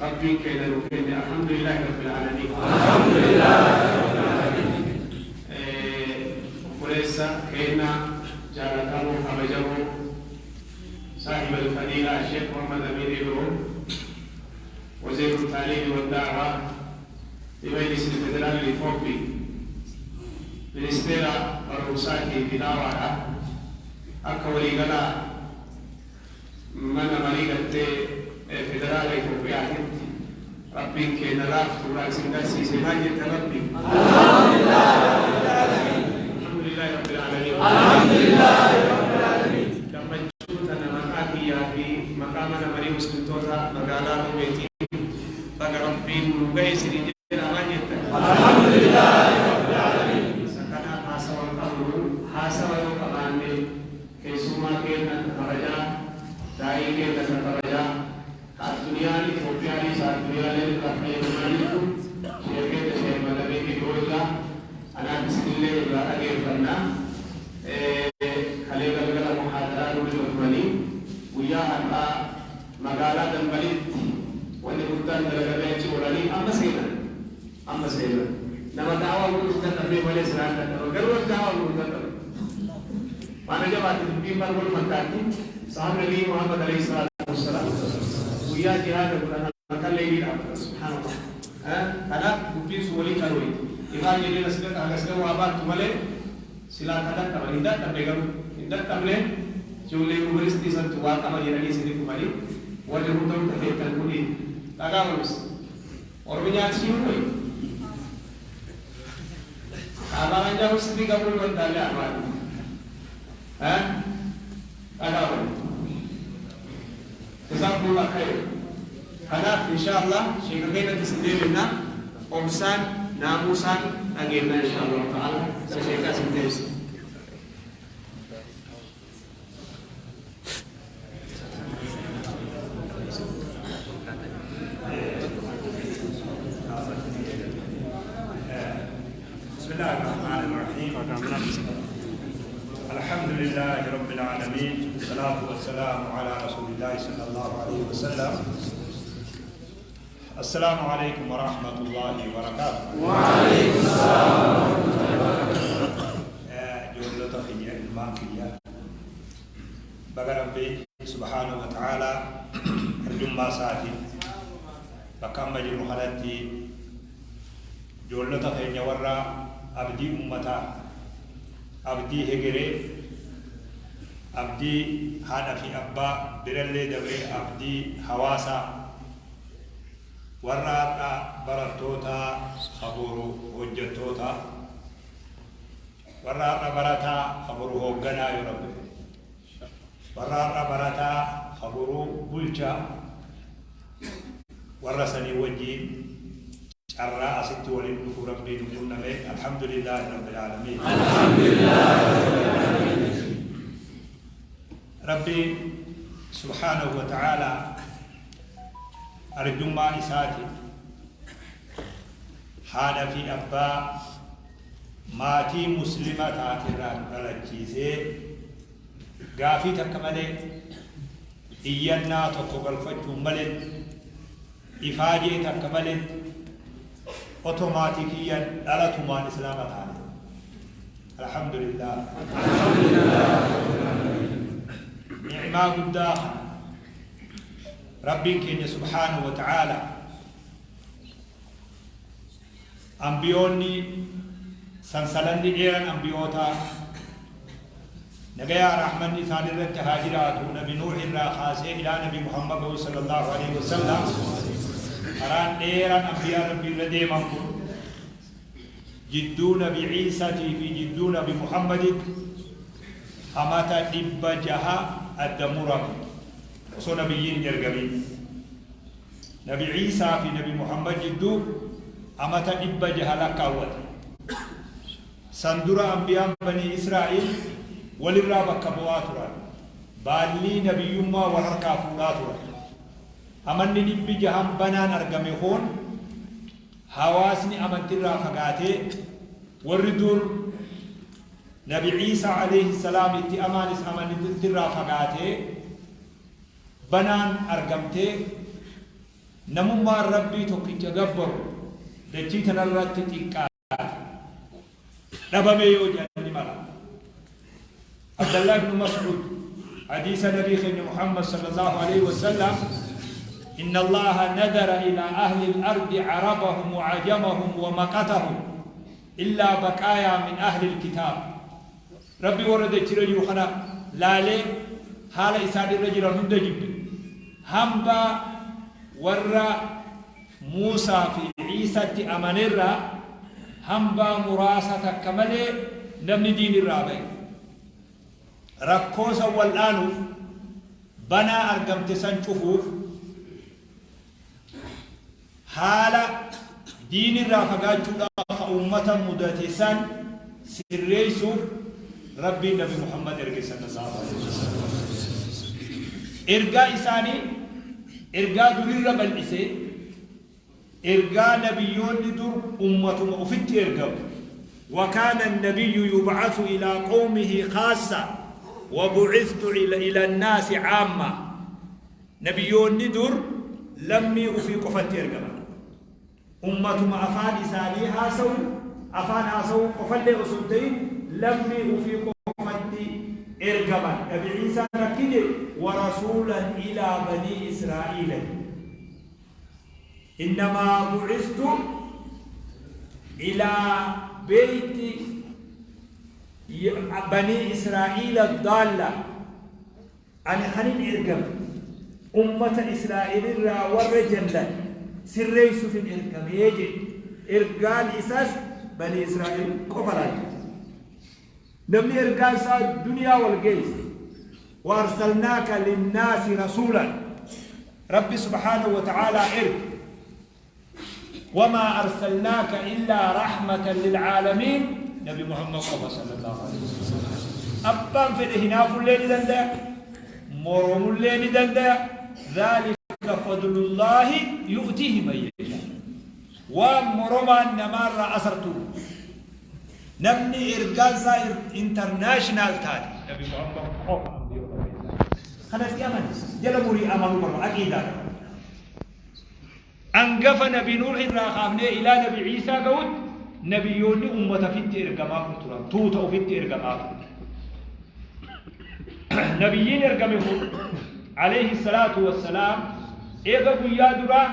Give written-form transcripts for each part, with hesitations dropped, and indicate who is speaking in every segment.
Speaker 1: Rabbiin keenya nuu kenne. Alhamdulillaahi Rabbil Aalamiin. Obboleessa keenna jaalatamoo kabajamoo Saahib Al-Fadiilaa Sheekh Muhammad Amiin Ibroo Waziiru Taaliimi Wadda'awaa Bimajlisi Federaal Itoophi Ministeera Barumsaatii fi Da'waadha akka waliigalaa Mana marii gartee federaala Itoophiyaatitti Rabbiin keenna laaftuudhaan isin garsiise maal jettan Rabbi? Alhamdulillaahi Rabbil Aalamiin. Gammachuu tana maqaa kiyyaa fi maqaa mana marii muslimtoota magaalaa Roobeetiin baga Rabbiin nu gahe isiniin jedha maal jettan? Isa kanaaf haasawa hin qabnu haasawa yoo qabaanne Keessummaa keenna ka kabajaa, daa'ii keenna ka kabajaa, ka adduniyaan Itoophiyaanis addunyaaleen irraa fayyadamaa jirtu Sheekh keenna Sheekh Madamii Ibroo irraa anaaf isinillee irraa dhageeffanna. Kalee galgala muhaadaraa nuu irra turanii guyyaa har'aa magaalaa Dambalitti wanni guddaan dalagamee achi oolanii amma seenan. Amma seenan. Nama da'awaa godhuu hin dadhabnee malee silaa hin dadhaban. Garuu warri da'awaa godhuu hin dadhaban. Waan ajabaati dubbiin bar wal fakkaatti. Sahaabni Nabiyyi Muhammad alayhi salaatu wassalaam guyyaa jihaada godhan halkan leeylii dhaabbatan. Subhaanallah. Kanaaf dubbiin sun walii qarooyti. Ifaa jedheen as gaxa hagas gahuu haa baattu malee silaa ka dadhaban hin dadhabne garuu hin dadhabne ijoollee yuunivarsiitii santu waa qaba jedhanii isinii dhufanii warri hunda hunda teettan kuni dhagaa barumsa. Oromiyaa achiin ወይ ከአማርኛ ውስጥ ቢገቡ ይወዳል አማር እ ጠጋ በሉ ጀዛኩሙላህ ኸይር። Kanaaf insha Allah sheeka keenyatti isin deebifna obsaan naamuusaan dhageenna insha Allah ta'ala isa sheekaa isin deebisa.
Speaker 2: بسم الله الرحمن الرحيم الحمد لله رب العالمين والصلاة والسلام على رسول الله صلى الله عليه وسلم السلام عليكم ورحمة الله وبركاته وعليكم السلام ورحمة الله وبركاته Ijoollota kiyya ilmaan kiyya baga Rabbi subhaanahu wa ta'aalaa arjummaa isaatiin bakka amma jirru kanatti ijoollota keenya warra abdii ummataa abdii hegeree abdii haadha fi abbaa birallee dabree abdii hawaasaa Warra har'a barattoota ka boru hojjattoota, warra har'a barataa ka boru hoogganaa yoo Rabbi fedhe. Warra har'a barataa ka boru bulchaa, warra sanii wajjiin carraa asitti waliin dhufu Rabbii nu qunname alhamdulillaahi rabbil aalamiin. Rabbiin subhaanahu wa ta'aalaa arjummaa isaatiin haadha fi abbaa maatii muslima taate irraa nu dhalachiisee gaafii takka malee iyyannaa tokko galfachuun malee ifaajee takka malee otomaatikiyyan dhalatumaan islaama taane. Alhamdulillah. Ni'maa guddaa kana Rabbiin keenya subhaanahu wa ta'aala ambiyoonni sansalanni dheeran ambiyootaa nagayaa rahmanni isaan irratti haa jiraatu nabi Nuuh irraa kaasee ilaa nabi Muhammad gahu sallallahu alaihi wasallam karaan dheeran ambiyaa Rabbi irra deeman kun jidduu nabi Iisatii fi jidduu nabi Muhammaditti amata 600 adda murame osoo nabiyyiin hin ergamin. Nabi Iisaa fi nabi Muhammad jidduu amata 600 lakkaawwate. San dura anbiyaan banii Israa'iil walirraa bakka bu'aa turan. Baallii nabiyyummaa wal harkaa fuudhaa turan. Amanni dhibbi jahan banaan argame kun Hawaasni amantirraa fagaatee warri dur Nabi Iisaa aleyhi salaam itti amaanis amantirraa fagaatee banaan argamtee Namummaan Rabbii tokkicha gabbaru dachii tanarratti xiqqaate. Dhabame yoo jedhan ni mala. Abdallah ibn Mas'ud hadiisa Nabii keenya Muhammad sallallahu alaihi wasallam إن الله نذر إلى أهل الأرض عربهم وعجمهم ومقتهم إلا بقايا من أهل الكتاب. ربي ورد jiru kana laalee haala isaan irra jiran hunda jibbe, hamba warra Muusaa fi Ciisatti amanerraa hambaa muraasa takka malee namni diin irraa ba'e. Rakkoo san wal'aanuuf, banaa argamte san cufuuf, haala diin irraa fagaachuudhaan ka ummata mudate san sirreessuuf Rabbiin Nabi Muhammad erge sallallahu alaihi wasallam. Ergaa isaanii ergaa durirra bal'isee, ergaa nabiyyoonni dur ummatuma ufitti ergamu. وكان النبي يبعث إلى قومه خاصة وبعثت إلى الناس عامة. Nabiyyoonni dur lammii ufii qofatti ergaman. Ummatuma afaan isaanii haasawu, afaan haasawuu qofallee osoo hin ta'in lammii ufii qofatti ergaman. Nabi Ciisaan akki jedhe: ورسولا إلى بني إسرائيل، إنما بعثت إلى بيت بني إسرائيل الضالة. Ani kanin ergame ummata Israa'el irraa warra jallan sirreessuufin ergamee jedhe. Ergaan isaas Bani Israa'el qofa laata. Namni ergaan isaa duniyaa wal geesse. وأرسلناك للناس رسولا. ربي سبحانه وتعالى إرك وما أرسلناك إلا رحمة للعالمين. نبي محمد صلى الله عليه وسلم. Abbaan fedhe hinaafullee ni danda'a, moromullee ni danda'a. ذلك فضل الله يؤتيه من يشاء. Waan moromaan namaarraa asartu, namni ergaan isaa international taate Nabi Muhammad qofa. Kanatti amani, jala murii amanuu barba aqiidaadha. Angafa Nabi Nuux irraa kaafnee ilaa Nabi Ciisaa ga'utti nabiyyoonni ummata ofitti ergamaa kun turan, tuuta ofitti ergamaa turan. Nabiyyiin ergame kun عليه الصلاة والسلام eega guyyaa duraa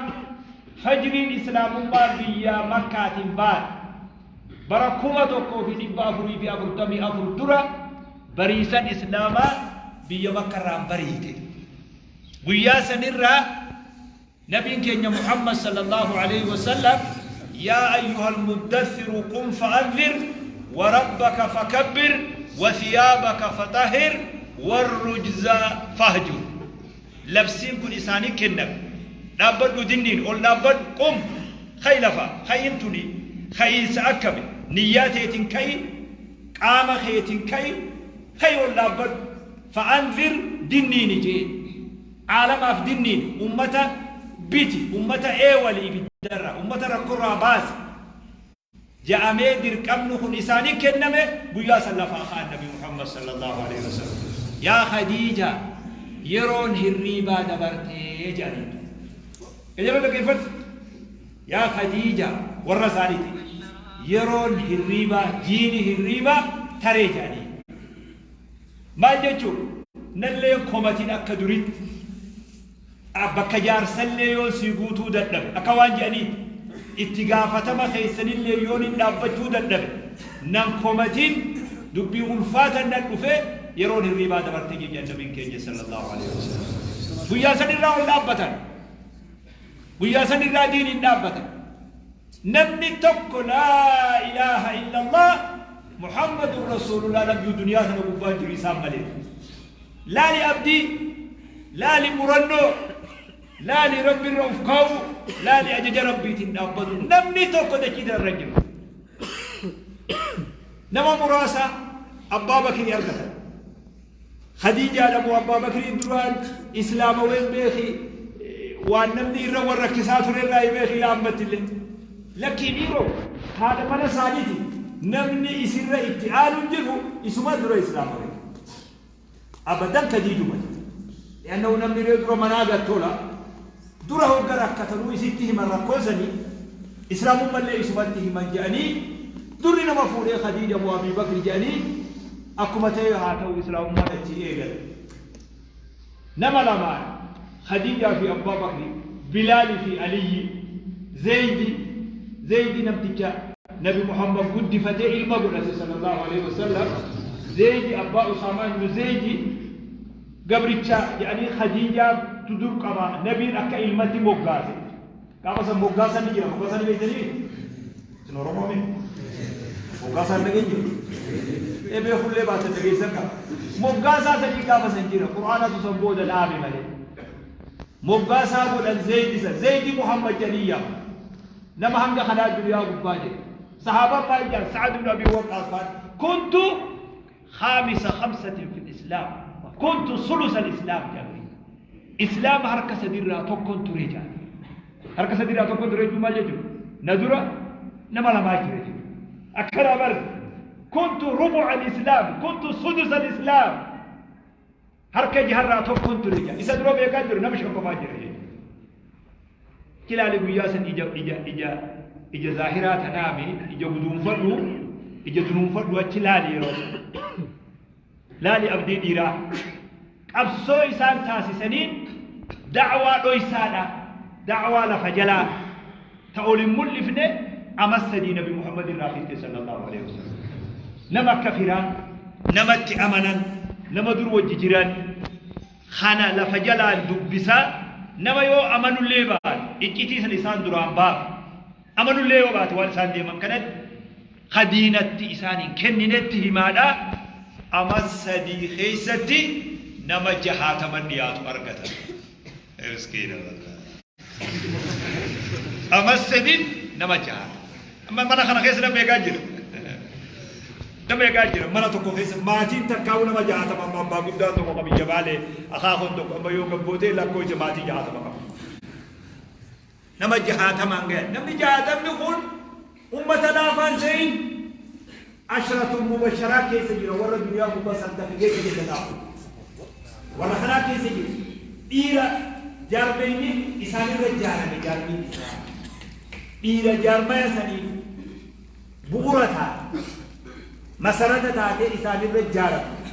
Speaker 2: fajriin islaamummaa biyya Makkaatiin baate, bara 1444 dura bariisan islaamaa biyya Makkarraan bariite. Guyyaa sanirraa nabiin keenya Muhammad صلى الله عليه وسلم يا أيها المدثر قم فأنذر وربك فكبر وثيابك فطهر والرجز فاهجر. Labsiin kun isaanii kenname. Dhaabbadhu, dinniin ol dhaabbadhu. قم, ka'i, lafa ka'iin tuni ka'iinsa akkami? Niyyaa teetiin ka'i, qaama keetiin ka'i, ka'i, ol dhaabbadhu. فأنذر, dinniini jeen. Caalamaaf dinniin, ummata biti, ummata eewali, ibiddarra ummata rakkorraa baasi ja'amee dirqamni kun isaanii kenname. Guyyaa san lafaa ka'an. Nabi Muhammad صلى الله عليه وسلم "Yaa Khadiija, yeroon hirriibaa dabartee" jedhaniin. Yeroo dhaggeeffadhu. "Yaa Khadiija," warra isaaniiti, "yeroon hirriibaa, jiini hirriibaa taree" jedhanii. Maal jechuun? Nallee komatiin akka duritti bakka jaarsallee yoon sii guutuu dadhabe akka waan jedhaniiti. Itti gaafatama keessanillee yoon hin dhaabbachuu dadhabe nan komatiin, dubbii ulfaatan nan dhufee, yeroon hirriibaa dabarte jedhan nabiin keenya صلى الله عليه وسلم. Guyyaa san irraa ol dhaabbatan. Guyyaa san irraa diin hin dhaabbatan. Namni tokko لا إله إلا الله محمد رسول الله nabiyyuu duniyaa sana gubbaa jiru isaan malee. Laali abdii, laali murannoo, laali Rabbi irra uf kaa'u, laali ajaja Rabbiitiin dhaabbatu. Namni tokko dachii irra hin jiru. Nama muraasa Abbaa Bakrii argatan. Khadiijaa dhabuu Abbaa Bakrii duraan islaamaween beeki, waan namni irra warra rakkisaa ture irraa beeki laammatti illee. Lakkii dhiiroo, haadha mana isaaniiti namni isirra itti aanu hin jiru, isuma dura islaamawee. Abadan Khadiijuma. لأنه namni ree dura manaa gattola. Dura hogga rakkatanuu isitti himan rakkoo sanii islaamummallee isumatti himan jedhanii durri nama fuudhee Khadiija moo Abii Bakri jedhanii akkuma ta'e haa ta'u islaamummaan achii eegale. Nama lamaan Khadiijaa fi Abbaa Bakri, Bilaali fi Aliyyi, Zeydi, Zeydi namticha Nabi Muhammad guddifatee ilma godhate sallallahu alaihi wasallam, Zeydi abbaa Usaamaa ibnu Zeydi gabricha jedhanii Khadiijaa dur qaba nabiin akka ilmatti moggaase. Gaafa san moggaasan ni jira, moggaasan ni beektanii? Isin Oromoo mi? Moggaasan dhageenye? Ee beekullee baatan dhageessan qaba. Moggaasaa sadii gaafa san jira, Qur'aanatu san booda dhaabe malee. Moggaasaa godhan Zeydi san, Zeydi Muhammad jedhanii yaama. Nama hanga kanaa duniyaa gubbaa jira. Sahaabaan maal jedhan? Sa'ad ibn Abi Waqqaas fa'aan. Kuntu khaamisa khamsatin fil Islaam. Kuntu sulusa al-Islaam jedhan. Islaama harka sadiirraa tokkon ture jedhan. Harka sadiirraa tokkon ture jechuun maal jechuudha? Na dura nama lamaa jira jechuudha. Akkana bar kuntu rubu'a al-Islaam, kuntu sudus al-Islaam. Harka jaharraa tokkon ture jedha. Isa dura beekaa jiru nama shan qofaa jira jechuudha. Kilaali guyyaa san ija ija ija ija zaahiraa tanaami ija guduunfadhu ija dunuunfadhu achi laali yeroo san. Laali abdii dhiiraa. Qabsoo isaan taasisaniin da'waa dhoysaadha. Da'waa lafa jalaa ta ol hin mul'ifne amas sadii Nabi Muhammad irraa fitte sallallahu alaihi wasallam. Nama akka firaa, namatti amanan, nama dur wajji jiran kana lafa jalaan dubbisaa nama yoo amanullee baate iccitii san isaan duraan baafa. Amanullee yoo baate waan isaan deeman kanatti ka diinatti isaan hin kenninetti himaadha. Ama sadii keessatti nama jahaataman dhiyaatu argatan. Miskiina wallahi. Ama sadiin nama jahaatama. Amma mana kana keessa nama meeqaa jira? Nama meeqaa jira? Mana tokko keessa maatiin takkaa'u nama jahaatama amma abbaa guddaan tokko ka biyya baalee akaakoon tokko amma yoo gabbootee lakkoofsa maatii jahaatama qaba. Nama jahaatamaan gayan. Namni jahaatamni kun ummata laafaan se'in ashratul mubasharaa keessa jira warra duniyaa gubbaa sartifikeetii jannataa warra kanaa keessa jira. Dhiira jaarmeenyi isaanirra jaarame jaarmiin isaa dhiira jaarmaya saniif bu'ura taate masarata taatee isaanirra jaarame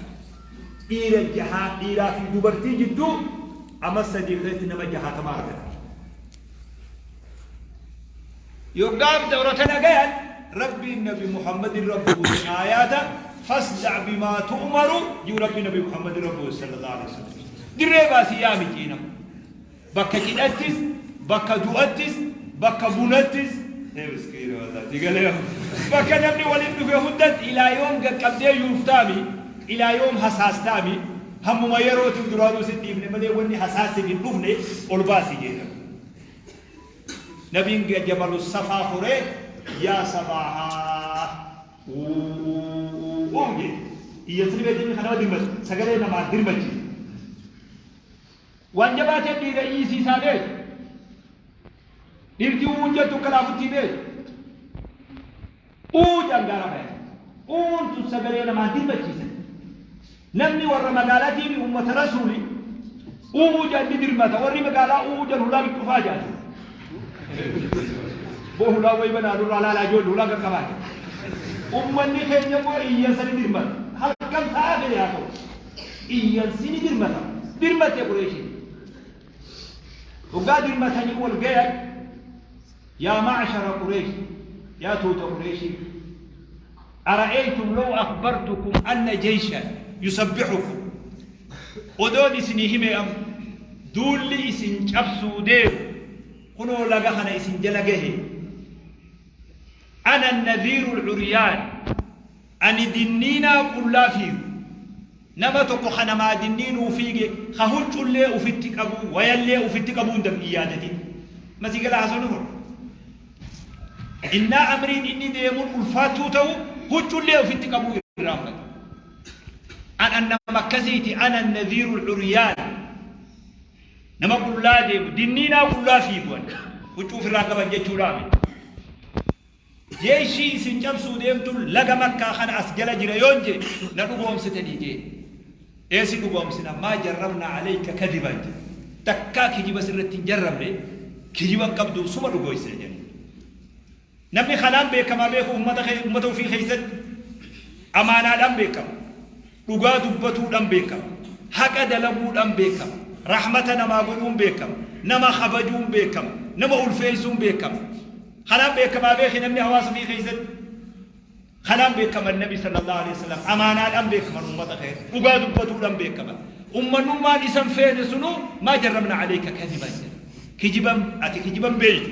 Speaker 2: dhiira jahaa dhiiraa fi dubartii jidduu ama sadii keessatti nama jahaatama argata. Yoggaaf dawra tana gayan Rabbiin Nabi Muhammad irra buuse aayaata fasda' bimaa tu'maru ji'u Rabbiin Nabi Muhammad irra buuse sallallahu alaihi wasallam. Dirree baasii yaami ciina. Bakka cidhattis, bakka du'attis, bakka bunattis, miskiina wallahi digalee bakka namni waliin dhufe hundatti ilaa yoom gaqqabdee yuuftaami, ilaa yoom hasaastaami, hammuma yerootiin duraanuu sin dhiifne malee wanni hasaasiif hin dhufne ol baasi jedhama. Nabiin jabalu safaa koree yaa sabaahaa uuu jedhe. Iyyansini beekanii kan nama dirmachi sagalee namaa dirmachi. Waan jabaatee dhiira iyyisiisaa beeku. Dhiirti uuu jettu akka laafutti beeku. Uu jedhan gaara bayan. Uun tun sagalee namaa dirmachiisan. Namni warra magaalaatiin uummata rasuuli uuu jedhan ni dirmata. Warri magaalaa uuu jedhan hulaa cufaa jedhan. Boo hulaa wayi banaa nurraa laalaa ijoollee hulaa qaqqabaa jedhan. Uummanni keenya immoo iyyansa ni dirmata. Halkan sa'aa fedhe haa ta'u. Iyyansi ni dirmata. Dirmatte Qureeshiin. Hoggaa dirmatanii wal gayan yaa ma'ashara Qureesh yaa tuuta Qureeshii ara'aytum law akhbartukum anna jeyshan yusabbihukum odoon isinii hime am duulli isin cabsuu deemu kunoo laga kana isin jala gahe ana nadhiiru al-uryaan ani dinniinaa qullaa fiigu nama tokko ka namaa dinniinuu fiige ka huccullee ufitti qabu wayallee ufitti qabuu hin hin yaadatin masii gala haasofni kun innaa amriin inni deemuun ulfaattuu ta'u huccullee ufitti qabuu irraanfate an nama akkasiiti ana nadhiiru al-uryaan nama qullaa deemu dinniinaa qullaa fiigu ani huccuu ofirraa qaban jechuudhaa miti. Jeeshii isin cabsuu deemtuun laga Makkaa kana as jala jira yoon jee na dhugoomsitanii jee. Eesi dhugoomsina maa jarrabnaa alayka kadiban jee. Takkaa kijiba sirratti hin jarramne, kijiba hin qabdu, suma dhugoysine jedhani. Namni kanaan beekamaa beeku ummata ummata ofii keessatti amaanaadhaan beekama. Dhugaa dubbatuudhaan beekama. Haqa dalaguudhaan beekama. Rahmata namaa godhuun beekama. Nama kabajuun beekama. Nama ulfeessuun beekama. Kanaan beekamaa beeki namni hawaasa ofii keessatti. Kanaan beekaman Nabi sallallahu alaihi wasallam amaanaadhaan beekaman ummata keessa. Dhugaa dubbatuudhaan beekaman. Ummannummaan isan feene sunuu maa jarrabna alayka kadiban jedha. Kijiban ati kijiban beeytu.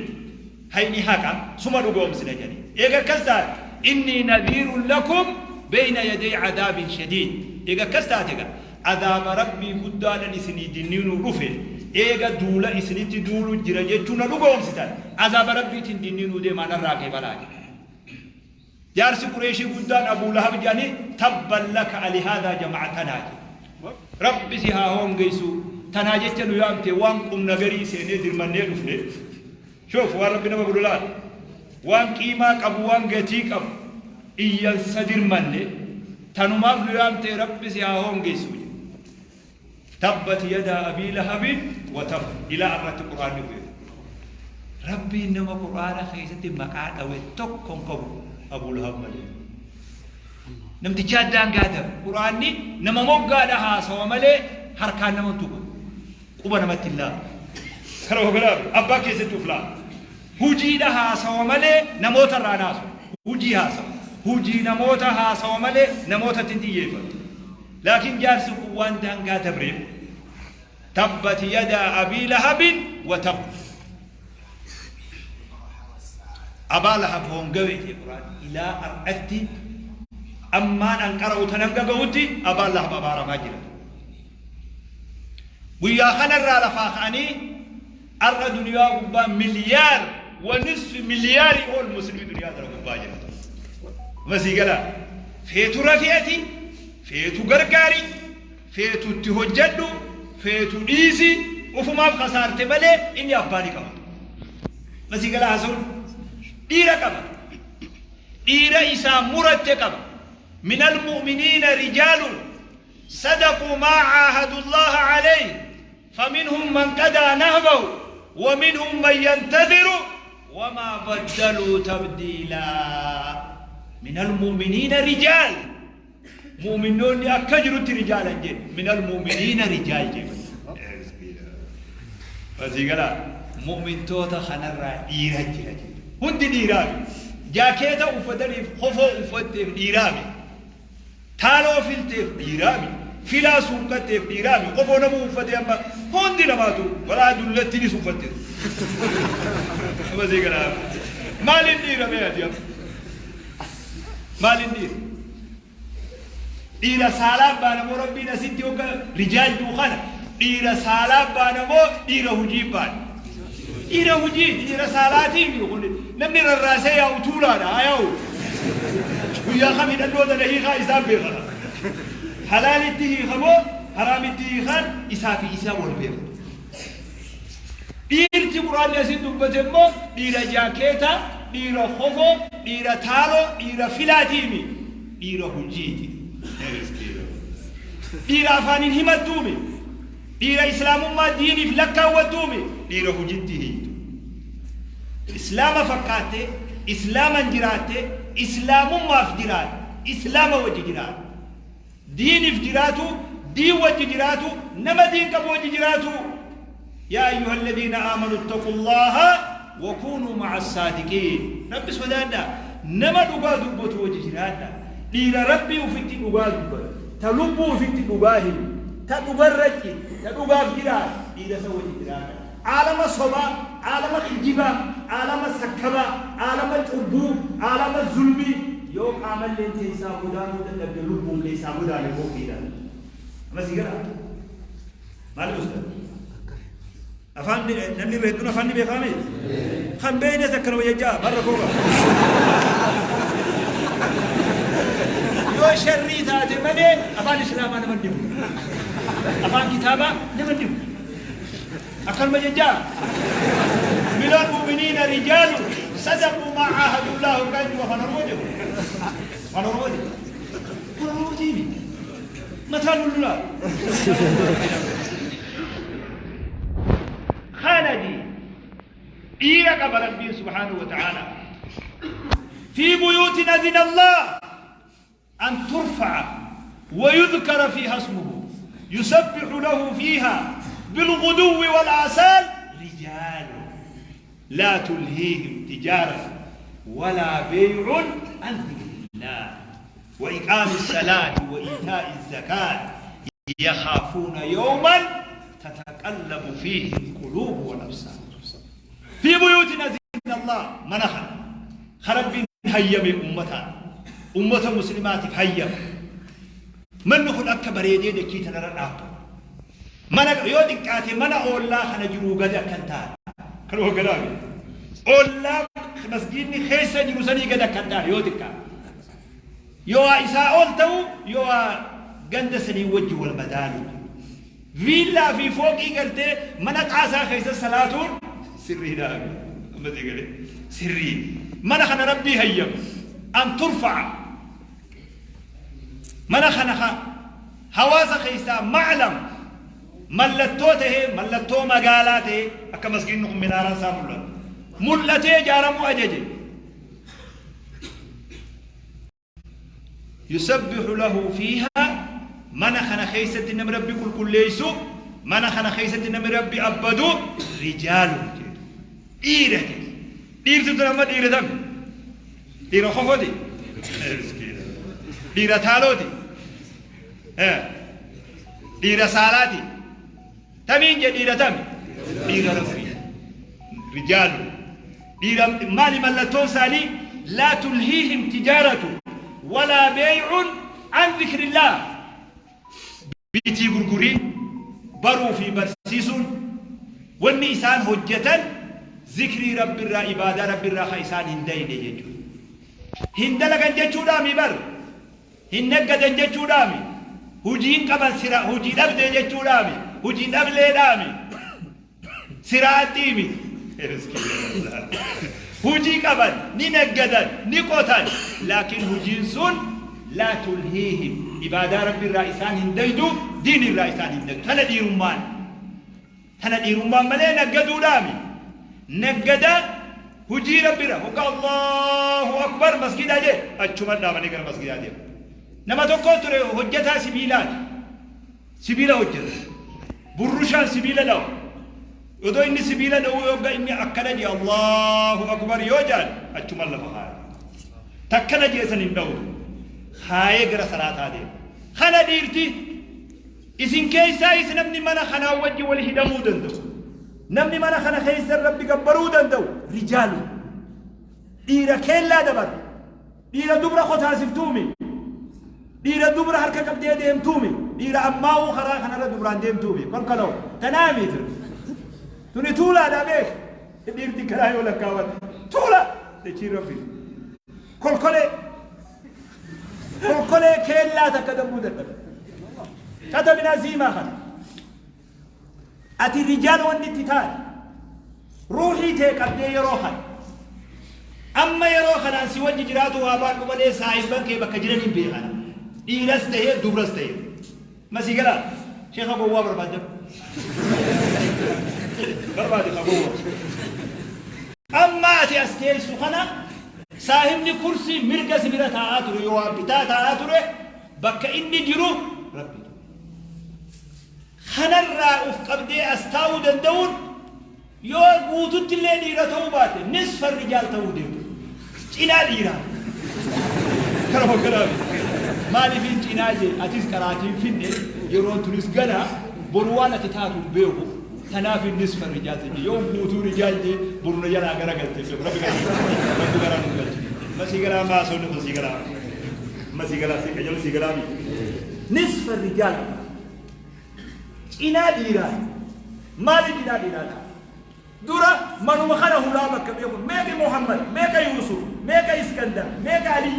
Speaker 2: Hayni haqa suma dhugoomsina jedhe. Eega akkas taate innii nadhiirun lakum bayna yaday cadaabin shadiid. Eega akkas taate egaa adaaba Rabbii guddaadhan isinii dinniinuu dhufe, eega duula isinitti duulu jira jechuu na dhugoomsitan, azaaba Rabbiitiin dinniinuu deemaa narraa qeebalaa jedhe. Jaarsi Qureeshii guddaan Abuu Lahab jedhanii tabban laka alihaadaa jama'atanaa jedhe. Rabbi si haa hoongeysu, tanaa jecha nu yaamte, waan qumna garii seenee dirmannee dhufne. Shoof, waan Rabbi nama godhu laal. Waan qiimaa qabu, waan gatii qabu iyyansa dirmanne, tanumaaf nu yaamte, Rabbi si haa hoongeysu jedhe. Tabbat yadaa abii lahabin wa tab ilaa arratti Qur'aanni bu'e. Rabbiin nama Qur'aana keessatti maqaa dhawe tokko hin qabu Abuu Lahab malee. Namticha addaan gaadam. Qur'aanni nama moggaadha haasawa malee harkaan nama hin tuqu. Quba namatti hin laalu. Kara hooganaaf abbaa keessatti uf laala. Hujiidha haasawa malee namoota irraa naasu. Hujii haasawa. Hujii namoota haasawa malee namootatti hin xiyyeeffatu. Laakiin jaarsi kun waan daangaa dabreef tabbat yadaa abii lahabin wa tab. Abaa Lahab hoongawe jee Qur'aan ilaa har'atti ammaan an qara'u tan hanga gahutti Abaan Lahab abaaramaa jira. Guyyaa kanarraa lafaa ka'anii har'a duniyaa gubbaa miliyaar wa nisfi miliyaarii ol muslimii duniyaa tana gubbaa jira. Masii galaa feetu rafi'ati, feetu gargaari, feetu itti hojjedhu, feetu dhiisi, ufumaaf kasaarte malee inni abbaa ni qaba. Masii galaa haasa'uun dhiira qaba. Dhiira isaa muratte qaba. Minal mu'miniina rijaaluun sadaquu maa caahadullaaha alayhi faminhum man qadaa nahbahu wa minhum man yantadhiru wamaa baddaluu tabdiilaa. Minal mu'miniina rijaal, mu'minnoonni akka jirutti rijaalan jedhe, minal mu'miniina rijaal jedhe. Asii galaa mu'mintoota kanarraa dhiira jira jedhe. Hundi dhiiraa miti. Jaakeeta uffataniif kofoo uffatteef dhiiraa miti. Taaloo filteef dhiiraa miti. Filaa suuqqatteef dhiiraa miti. Kofoo namuu uffatee amma hundi namaatu walaa dullattiinis uffatte. Amma sii galaa. Maaliin dhiira mee ati amma? Maaliin dhiira? Dhiira saalaa baana moo Rabbiin asitti hogga rijaal jiru kana dhiira saalaa baana moo dhiira hujii baana? Dhiira hujii, dhiira saalaatii miti kun, namni rarraasee yaa'u tuulaadha haa yaa'u. Guyyaa kam hidhannoo tana hiikaa isaan beeka. Halaalitti hiika moo haraamitti hiikaan isaa fi isaa wal beeka. Dhiirti Qur'aanni asitti dubbate immoo dhiira jaakeeta, dhiira kofoo, dhiira taaloo, dhiira filaatii miti. Dhiira hojiiti. Dhiira afaaniin himattuu miti. Dhiira Islaamummaa diiniif lakkaawwattuu miti. Dhiira hojitti hiiktu. Islaama fakkaattee, Islaaman jiraattee, Islaamummaaf jiraatte, Islaama wajji jiraatte. Diiniif jiraatu, diin wajji jiraatu, nama diin qabu wajji jiraatu. Yaa ayyuha alladhiina aamanu ittaqullaaha wa kuunuu ma'a saadiqiin. Rabbi sodaadhaa. Nama dhugaa dubbatu wajji jiraadhaa. Dhiira Rabbii ufitti dhugaa dubbatu, ta lubbuu ufitti dhugaa himu, ta dhugarra citu, ta dhugaaf jiraatu, dhiira san wajji jiraadhaa. Aalama sobaa, aalama kijibaa, aalama sakkabaa, aalama cubbuu, aalama zulmii yoo qaamalleen keessaa godaanuu dadhabde lubbuun keessaa godaane qophiidha. Amma si galaa? Maali ustaz? Afaan namni irra hedduun afaan ni beekaa miti? Kan beeynes akkanuma jechaa marra koo qaba. Yoo sharrii taate malee afaan Islaamaa nama hin dhibu. Afaan kitaabaa nama hin dhibu. Akkanuma jechaa minal mu'miniina rijaalu sadaquu maa caahadullaah hoggaa jiru afaan Oromoo jedhu. Afaan Oromoo jedhu. Afaan Oromootiimi. Mataa lullulaa. Dhiira qaba Rabbiin subhaanahu wa ta'ala. في بيوت أذن الله أن ترفع ويذكر فيها اسمه يسبح له فيها بالغدو والآصال رجال لا تلهيهم تجارة ولا بيع عن ذكر الله وإقام الصلاة وإيتاء الزكاة يخافون يوما تتقلب فيه القلوب والأبصار. في بيوت أذن الله منخا خرب هيم أمتا أمة مسلمات هيم من نخل أكبر يدي دكي تنرى من يودك آتي من أولا خنا جرو غدا كنتا كانوا غدا أولا مسجدني خيسة جروسني غدا كنتا يودك يو إسا أولتو يو غندسني وجه والمدال فيلا في فوقي قلت من أتعاسى خيسة صلاة سري داغي أما تقولي سري من خنا ربي هيم أن ترفع من خنا حواس خيسة معلم ملتوته ملتو مقالاته أكا مسجين نقوم من آران سامولا ملته جارمو أججي يسبح له فيها من خنا خيسة نم ربي كل كل ليسو من خنا خيسة نم ربي أبدو رجال إيرة إيرة تنمى إيرة دم إيرة خفودي إيرة تالودي إيرة سالاتي تمين جد إيرة تم إيرة ربي رجال إيرة مالي ملتون سالي لا تلهيهم تجارة ولا بيع عن ذكر الله بيتي غرغري برو في برسيسون والنيسان هجة ذكري رب الرا عبادة رب الرا خيسان هندين يجو هندلقن جچو دامي بر هنقدن جچو دامي هجين قبل سرا هجي دبد جچو دامي هجي دبلي دامي سراتيمي هجي قبل ننقدن نقوتن لكن هجين سن لا تلهيهم عبادة رب الرئيسان هنديدو دين الرئيسان هنديدو تنا ديرمان تنا ديرمان ملي نقدو دامي نقدا هجي ربي راه الله أكبر مسجد أجي أتشمل دامني كنا مسجد أجي نما تقول ترى هجتها سبيلات سبيلة هجت بروشان سبيلة لو يدو إني سبيلة لو يبقى إني أكلني الله أكبر يوجد أتشمل لفخاي تكنا جيسن إندور خاي غرا صلاة هذه خنا ديرتي إذن كيسا إذن نبني منا خنا وجه والهدمو دندو نمني منا خنا خيسر ربي قبرو دندو رجالو ديرا كيلا دبر ديرا دبرا خطا سفتومي ديرا دبرا حركة قبدي ديم تومي ديرا أماو خرا خنا دبران ديم تومي كل كلو تنامي توني تولا دابيك ديرتي كرايو لكاوان تولا دشي ربي كل كله كل كله كيلا تكدمو دبر كتبنا زيما خنا أتي رجال والنتتان روحي تيك أبدي يروحا أما يروحا أنسي وجه جراتو وابان قبلي سايز بنكي بكجرني بيغانا إيرسته دبرسته ما سيقلا شيخ أبو وابر برباد برباد أبو أما أتي أستي سخنا ساهمني كرسي مركز بلا تآتر يواب بتا تآتر بك إني جرو ربي خنرا أف قبدي أستاو دندون يو قوتت اللي ديرا توبات نصف الرجال توديو جنا ديرا كرهو كرامي مالي فين جناجي أتيس كراتين فيني يرون تونس غنا بروانا تتاتو بيهو تنافي نصف الرجال تجي يوم قوتو رجال جي برنا جلا غرا غلتي ربي غرا ربي غرا ما سيغرا ما سونو سيغرا ما سيغرا سيغرا سيغرا نصف الرجال إنا ديرا مالي إنا ديرا دورا منو مخنا هلا مكة بيقول ميك محمد ميك يوسف ميك إسكندر ميك علي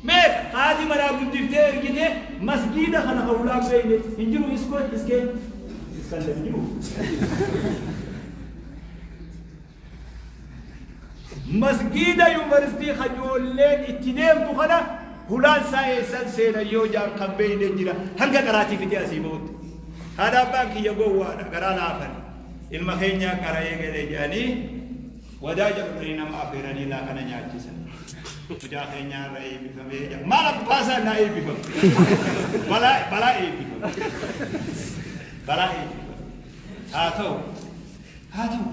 Speaker 2: ميك هذه مرة بديفتير كده مسجد خنا هلا بينه إنجلو إسكو إسكين إسكندر إنجلو مسجد يونيفرسيتي خجولين اتنين تخنا هلا سايسان سينا يوجا كبين إنجلا هنگا قراتي في تأسيبوت هذا بانك يقوى قرا لافن المخينيا قرا يجري جاني Wadaaja godhanii nama afeeranii laaqana nyaachisan. Mucaa keenyaa irra eebbifamee jedha. Maal abbaa isaa naa eebbifame? Balaa balaa eebbifame. Balaa eebbifame. Haa ta'u. Haa ta'u.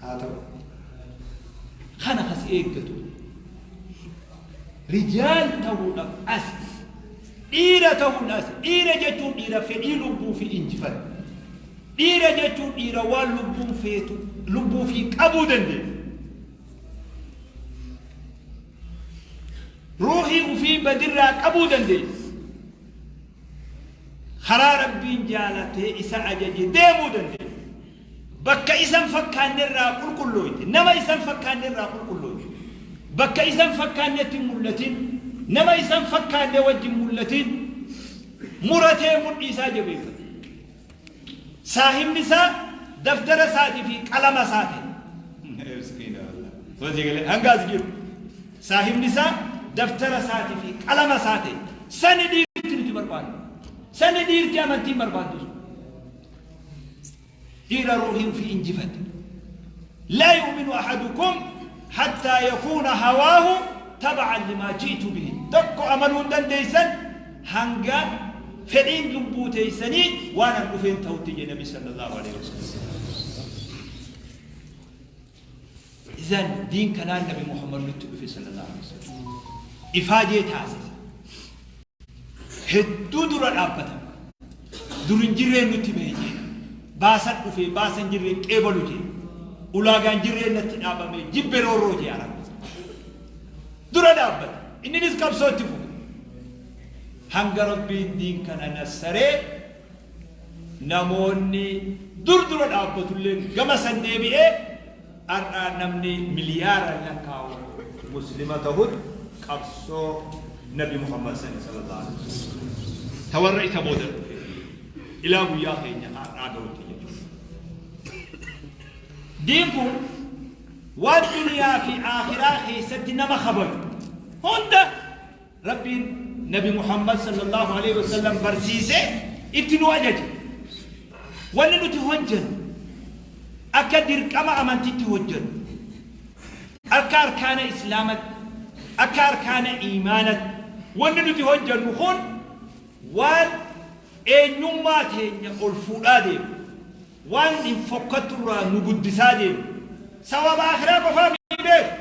Speaker 2: Haa ta'u. Kana kas eeggatu. Rijaal ta'uudhaaf as. Dhiira ta'uun as. Dhiira jechuun dhiira fedhii lubbuu fi injifate. Dhiira jechuun dhiira waan lubbuun feetu lubbuu fi qabuu dandeessu. Ruuhii ufii badirraa qabuu dandeessu. Karaa Rabbiin jaalatee isa ajaje deemuu dandeessu. Bakka isan fakkaanne irraa qulqullooyte. Nama isan fakkaanne irraa qulqullooyte. Bakka isan fakkaannetti hin mul'atin. Nama isan fakkaanne wajjin mul'atin. Muratee mudhii isaa jabeeffate. Saahibni isaa daftara isaatii fi qalama isaa ta'e. Miskiina wallah. Hojii galee hanga as jiru. Saahibni isaa daftara isaatii fi qalama isaa ta'e. Sani dhiirti nuti barbaadnu. Sani dhiirti amantiin barbaaddu. Dhiira ruuhiin fi injifate. Laa yu'minu ahadukum hattaa yakuuna hawaahu taba'an limaa ji'tu bihi. Tokko amanuu hin dandeessan hanga fedhiin lubbuu teessanii waan an dhufeen ta'utti jedhe Nabi sallallahu alaihi wasallam. Izan diin kanaan Nabi Muhammad nutti dhufe sallallahu alaihi wasallam. Ifaajee taasise. Hedduu dura dhaabbata. Dur hin jirreen nutti bahe jee. Baasan dhufee baasa hin jirreen qeebalu jee. Ulaagaa hin jirreen natti dhaabame jibbe roorroo jee Arabni. Dura dhaabbate. Inninis qabsoo itti fufe. Hanga Rabbiin diin kana nassaree namoonni dur dura dhaabbatullee gama san deebi'ee har'a namni miliyaaraan lakkaa'u muslima tahut qabsoo Nabi Muhammad sani sallallahu alaihi wasallam ta warra isa booda dhufe ilaa guyyaa keenya har'aa gahutti jechuudha. Diin kun waan duniyaa fi aakhiraa keessatti nama kabaju hunda Rabbiin Nabi Muhammad sallallahu alaihi wasallam barsiisee itti nu ajaje. Wanni nuti hojjennu akka dirqama amantitti hojjennu, akka arkaana Islaamatti, akka arkaana iimaanatti wanni nuti hojjennu kun waan eenyummaa teenya ol fuudhaa deemu, waan hin fokkatturraa nu guddisaa deemu. Sawaaba aakhiraa qofaa miti beeku.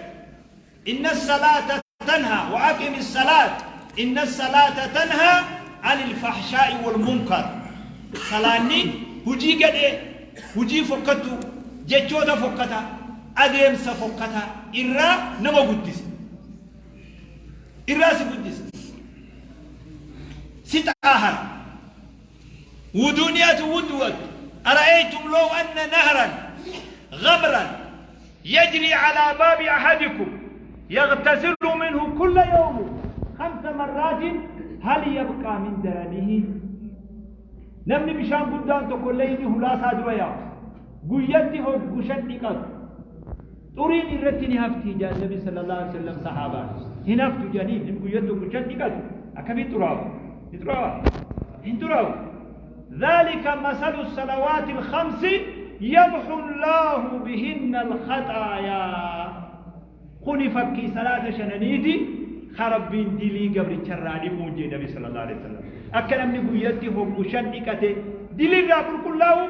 Speaker 2: Inna salaata tanha wa aqimi salaat inna salaata tanha anil fahshaa'i wal munkar. Salaanni hujii gadhee, hujii fokkattuu, jechoota fokkataa, adeemsa fokkataa irraa nama guddisa. Irraa si guddisa. Si xaahara. Wuduuni ati wudu'attu ara'aytum law anna nahran ghamran yajrii calaa baabi ahadikum yaghtasilu minhu kulla yawmin khamsa marraatin hal yabqaa min daranihi. Namni bishaan guddaan tokko leyni hulaa isaa dura yaa'u guyyatti hoggu shan dhiqatu xuriin irratti ni hafti jedhan Nabi sallallahu alaihi wasallam sahaabaan. Hin haftu jedhanii namni guyyatti hoggu shan dhiqatu akkamiin xuraawa? Ni xuraawa? Hin xuraawu. Dhalika masalu salawaati alkhamsi yamhu Allahu bihinna alkhaxaayaa. Kuni fakkii salaata shananiiti ka Rabbiin dilii gabricharraa dhiquun jedhe Nabi sallallahu alaihi wasallam. Akka namni guyyatti hoggu shan dhiqate dilirraa qulqullaa'u,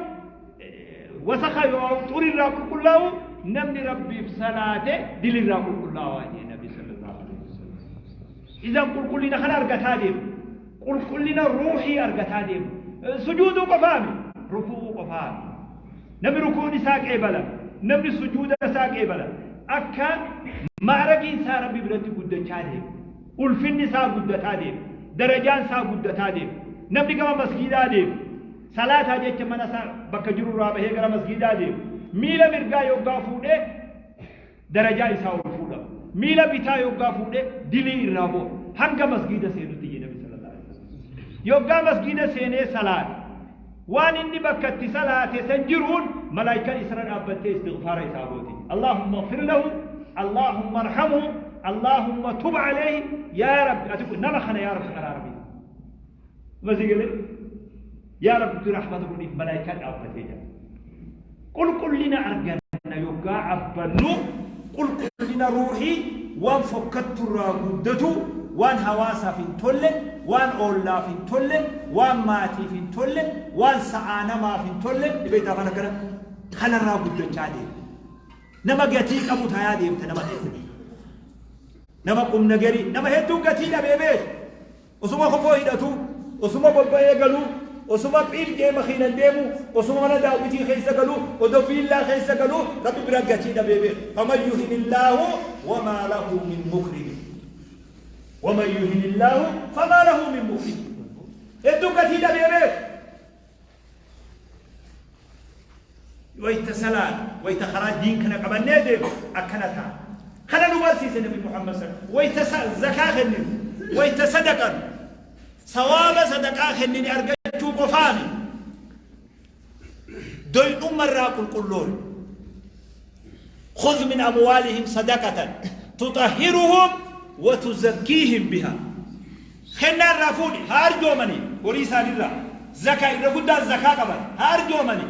Speaker 2: wasakha yoo xurirraa qulqullaa'u, namni Rabbiif salaate dilirraa qulqullaa'aa jedhe Nabi sallallahu alaihi wasallam. Idan qulqullina kana argataa deemu. Qulqullina ruuhii argataa deemu. Sujuuduu qofaami, ruku'uu qofaami. Namni rukuun isaa qeebala, namni sujuuda isaa qeebala. Akka ma'ragiin isaa Rabbi biratti guddachaa deema. Ulfinni isaa guddataa deema. Darajaan isaa guddataa deema. Namni gama masgiidaa deema. Salaataa jecha mana isaa bakka jiru irraa bahee gara masgiidaa deema. Miila mirgaa yoggaa fuudhee darajaa isaa ol fuudha. Miila bitaa yoggaa fuudhee dilii irraa bu'a. Hanga masgiida seenutti jedhe Nabi sallallahu alaihi wasallam. Yoggaa masgiida seenee salaate. Waan inni bakka itti salaate san jiruun malaayikaan isarra dhaabbattee istighfaara isaa gooti. Allahumma ighfir lahu, Allahumma arhamhu, Allahumma tub alayhi, yaa Rabbi ati nama kana yaa Rabbi araarami. Masii galee yaa Rabbi rahmata godhiif malaayikaan dhaabbatee jira. Qulqullina arganna yoggaa abbannu qulqullina ruuhii waan fokkatturraa guddatu waan hawaasaaf hin tolle waan oollaaf hin tolle waan maatiif hin tolle waan sa'aa namaaf hin tolle dhibeetaa afaan akkana kanarraa guddachaa deema. Nama gatii qabu tayaa deemta nama keessatti. Nama qubna garii nama hedduun gatii dhabee beeku. Osuma kofoo hidhatu, osuma bobba'ee galu, osuma qiilqee makiinan deemu, osuma mana daawwitii keessa galu, odoo viillaa keessa galu, Rabbi bira gatii dhabee beeku. Faman yuhinillaahu wamaa lahu min mukrimin. Waman yuhinillaahu famaa lahu min mukrimin. Hedduun gatii dhabee beeku. Wayta salaan, wayta karaa diin kana qabannee deemu akkana ta'a. Kana nu barsiise Nabi Muhammad sallallahu wayta zakaa kenninu, wayta sadaqanu, sawaaba sadaqaa kennine argachuu qofaami. Doy'ummarraa qulqulloon. خذ من أموالهم صدقة تطهرهم وتزكيهم بها. خنا الرافوني هارجو مني وريسان الله زكاة إذا قلت زكاة قبل هارجو مني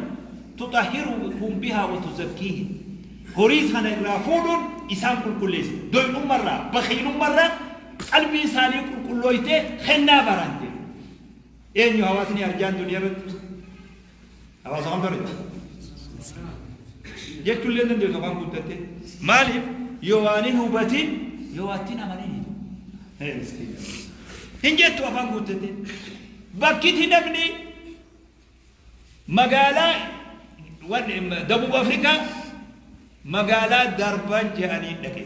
Speaker 2: تطهرهم بها وتزكيهم. هوريسان الرافون إسان كل كليس دوي مرة بخيل مرة قلبي إنساني كل كلويته خنا براندي. إيه هواسني أرجان دنيا رد هواس هم درد jechuun illee dandeessu afaan guuttatte. Maaliif yoo waan hin hubatin yoo waattiin amanini. Hin jettu afaan guuttatte. Bakkiti namni magaalaa Dabub Afrikaa magaalaa Darban jedhanii dhaqe.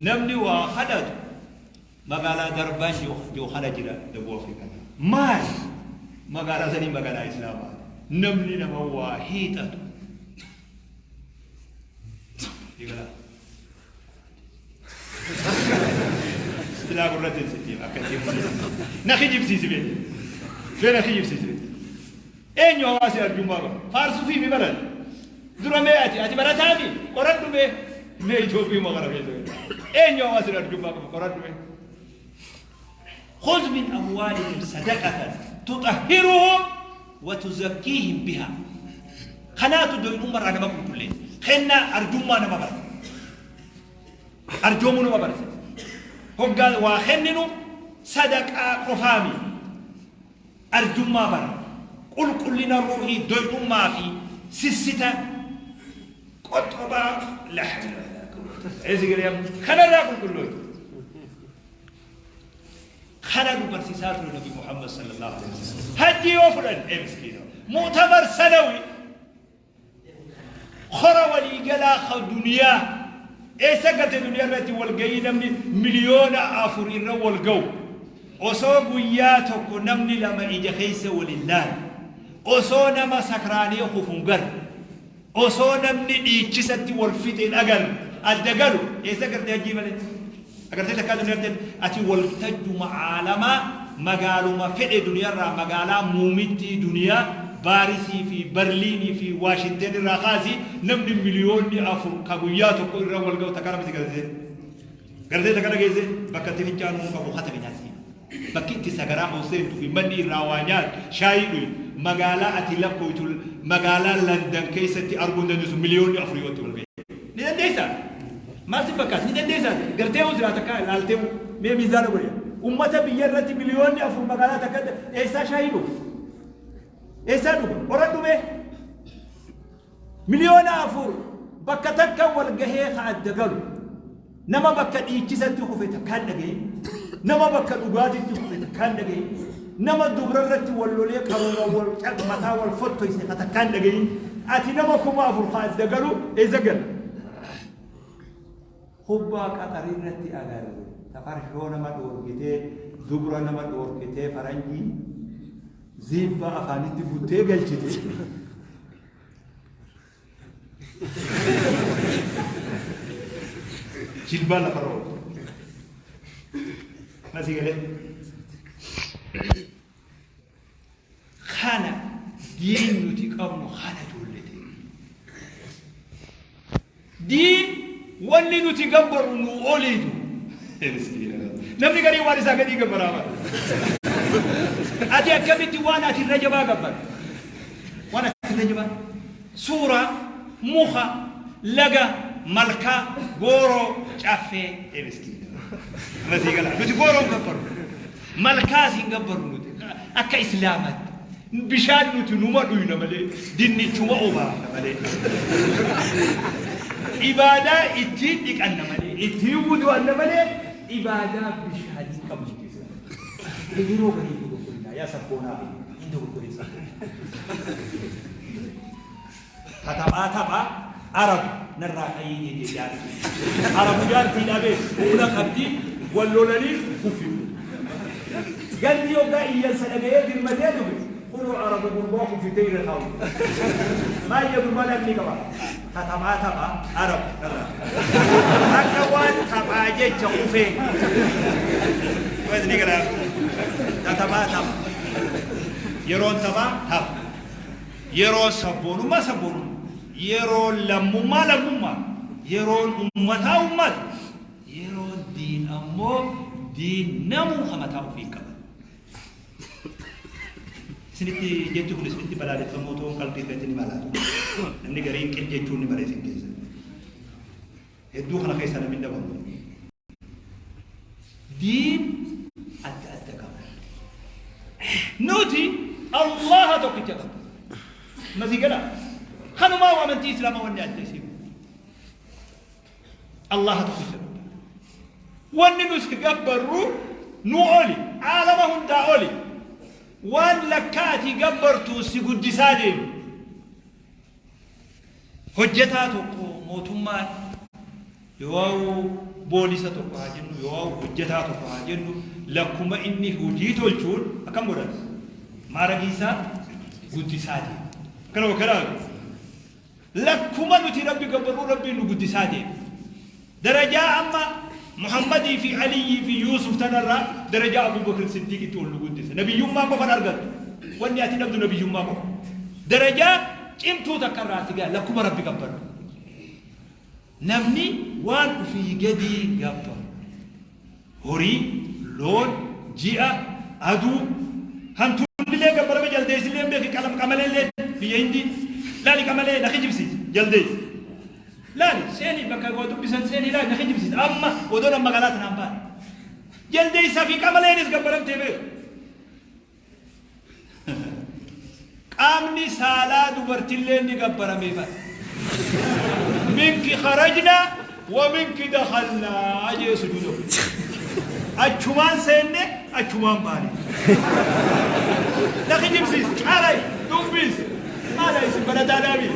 Speaker 2: Namni waa kadhatu magaalaa Darban jiru kana jira Dabub Afrikaa. Maali? Magaalaa sanii magaalaa Islaamaa. Namni nama waa hiixatu. Silaa gurratti hin sittiin akka ittiin na kijibsiisi bee. Bee na kijibsiisi bee. Eenyu hawaasi arjummaa qaba? Faarsuu fi mi baran? Dura mee ati barataa mi? Qoradhu mee? Mee Itoophiyaa kana keessa. Eenyu hawaasi arjummaa qaba? Qoradhu mee? خذ من أموالهم صدقة تطهرهم وتزكيهم بها. خناتو دوين عمر أنا ما كنت كلين. خنا أرجوما أنا ما برد. أرجومنا ما برد. هم قال وخننو صدقة قفامي. أرجوما برد. قل كلنا روحي دوين ما في سستة قطبة لا حول ولا قوة. إيش قال يا خنا لا كل كله. خنا برسيسات النبي محمد صلى الله عليه وسلم. هدي وفرن إيه مسكينة. مؤتمر سنوي. خرا ولي قلا دنيا. إيه سقط الدنيا التي والجاي نمني مليون أفر إن والجو. أصاب وياتك نمني لما إجا خيس ولله. أصاب ما سكراني خوفنجر. أصاب نمني إيجست والفتن أجل. الدجالو. إيه سقط يجي ملت. أقرأت لك هذا النرد أتي والتج مع عالما مقالو ما في دنيا را مقالا مومتي دنيا باريسي في برليني في واشنطن الرخاسي نمني مليون أفر كابويات وكل رول جو تكلم زي كذا كذا تكلم كذا بكتي في جانو كابو خاتم ناسي بكتي سكرا حسين في مني روانيات شايلو مقالا أتي لكويتول مقالا لندن كيستي أربعون دنيس مليون أفر يوتول نديسا ما سبكت نديسا قرتيو زراتك لالتيو مي ميزان قولي أمته بيرتي مليون أفر مقالا تكاد إيسا شايلو إيسا دوبا أورا دوبه مليون أفر بكتك والجهة عدقلو نما بكت إيجيسة تخوفة كان نجي نما بكت أوغادي تخوفة كان نجي نما دبررت واللولي كانوا والمتا والفتو يسقط كان نجي أتي نما كم أفر عدقلو إيسا قل خبا كترينتي أجر تفرشون ما دور كته دبرنا ما دور كته فرنجي زيبا أفانيتي بوتي قلتي جلبا لفرو ما سيقول خانة دين نتي قبل خانة جولتي دين واللي نتي قبر نوليدو نمني قري وارثا قدي قبر أتي أكملت وانا أتي الرجبة قبر وانا أتي الرجبة سورة Muka, laga, malkaa, gooroo, caffee, miskiina. Masii gala. Nuti gooroo hin gabbarru. Malkaas hin gabbarru nuti. Akka Islaamaatti. Bishaan nuti numa dhuyna malee, dinnichuma obaafna malee. Ibaadaa ittiin dhiqanna malee, ittiin wudu'anna malee, ibaadaa bishaanii qabnu jechuudha. Yeroo garii dogoggorinaa yaa sabboonaa fi hin dogoggorin sabboonaa. Taphaa taphaa Arabu narraa ka'ii jedhe jaartii. Arabu jaartii dhabee humna qabdi wal lolanii kuffi. Gandi yoggaa iyyansa dhaga'ee dirmatee dhufe kunoo Arabu gurbaa kuffitee irra taa'u. Maal jedhe gurbaan aqlii qaba. Taphaa taphaa Arabu narraa. Akka waan taphaa jecha kufee. Ni gara taphaa tapha. Yeroon taphaa tapha. Yeroon sabboonummaa sabboonummaa. Yeroon lammummaa lammummaa. Yeroon ummataa ummata. Yeroon diin ammoo diin namuu mataa ofii qaba. Isinitti jechi kun isinitti balaaleffamuu ta'uun qalbii keessatti ni malaatu. Namni gariin qil jechuun ni mala isin keessa. Hedduu kana keessa namni dhabamu. Diin adda adda qaba. Nuti Allaha tokkicha qabna. Masii gala. Kanumaa amantii Islaamaa wanni adda isin. Allaha tokkicha qabna. Wanni nuti gabbarru nu oli, aalama hundaa oli. Waan lakkaati gabbartu si guddisaa deemu. Hojjetaa tokko mootummaan yoo boolisa tokko haa jennu, yoo hojjetaa tokko haa jennu, lakkuma inni hojii tolchuun akkam godhan? Maaragii isaa guddisaa deema. Akkana wakkanaa lakkuma nuti Rabbi gabbarruu Rabbiin nu guddisaa deema. Darajaa amma Muhammadii fi Aliyyii fi Yuusuf tanarraa darajaa Abubakar Siddiiqitti ol nu guddise. Nabiyyummaa qofan argattu. Wanni ati dhabdu nabiyyummaa qofa. Darajaa cimtuu takka irraa si gaha lakkuma Rabbi gabbarru. Namni waan ofii gadii gabbaru. Horii, loon, ji'a, aduu, hantuunillee gabbarame jaldeessillee beeki qamaleellee biyya Hindii. Laali qamalee na kijibsiisi jaldeessi. Laali seeni bakka waa dubbisan seeni laali na kijibsiisi. Amma odoo nama magaalaa tanaan baane. Jaldeessaa fi qamaleenis gabbaramtee beeku. Qaamni saalaa dubartillee ni gabbaramee bara. Minki kharajna wa minki dakhalnaa jee sujuuda. Achumaan seenne achumaan baane. Na kijibsiis qaray dubbiis maala isin barataa dhaabi.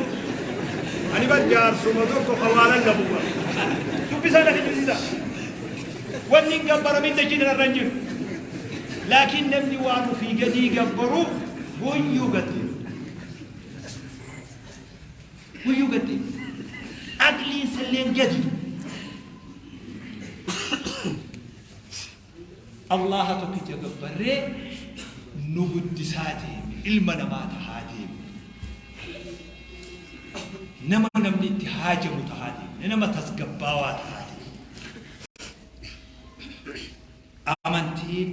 Speaker 2: Ani bar jaarsuma tokko hawaalan qabu. Dubbisaa na kijibsiisa. Wanni hin gabbaramin dachii kanarra hin jiru. Laakiin namni waan ofii gadii gabbaru guyyuu gadi. Guyyuu gadi. Aqliin salleen gadi. Allaha tokkicha gabbarree nu guddisaa deeme, ilma namaa tahaa deeme. Nama namni itti haajamu tahaa deeme, nama tasgabbaawaa tahaa deeme. Amantiin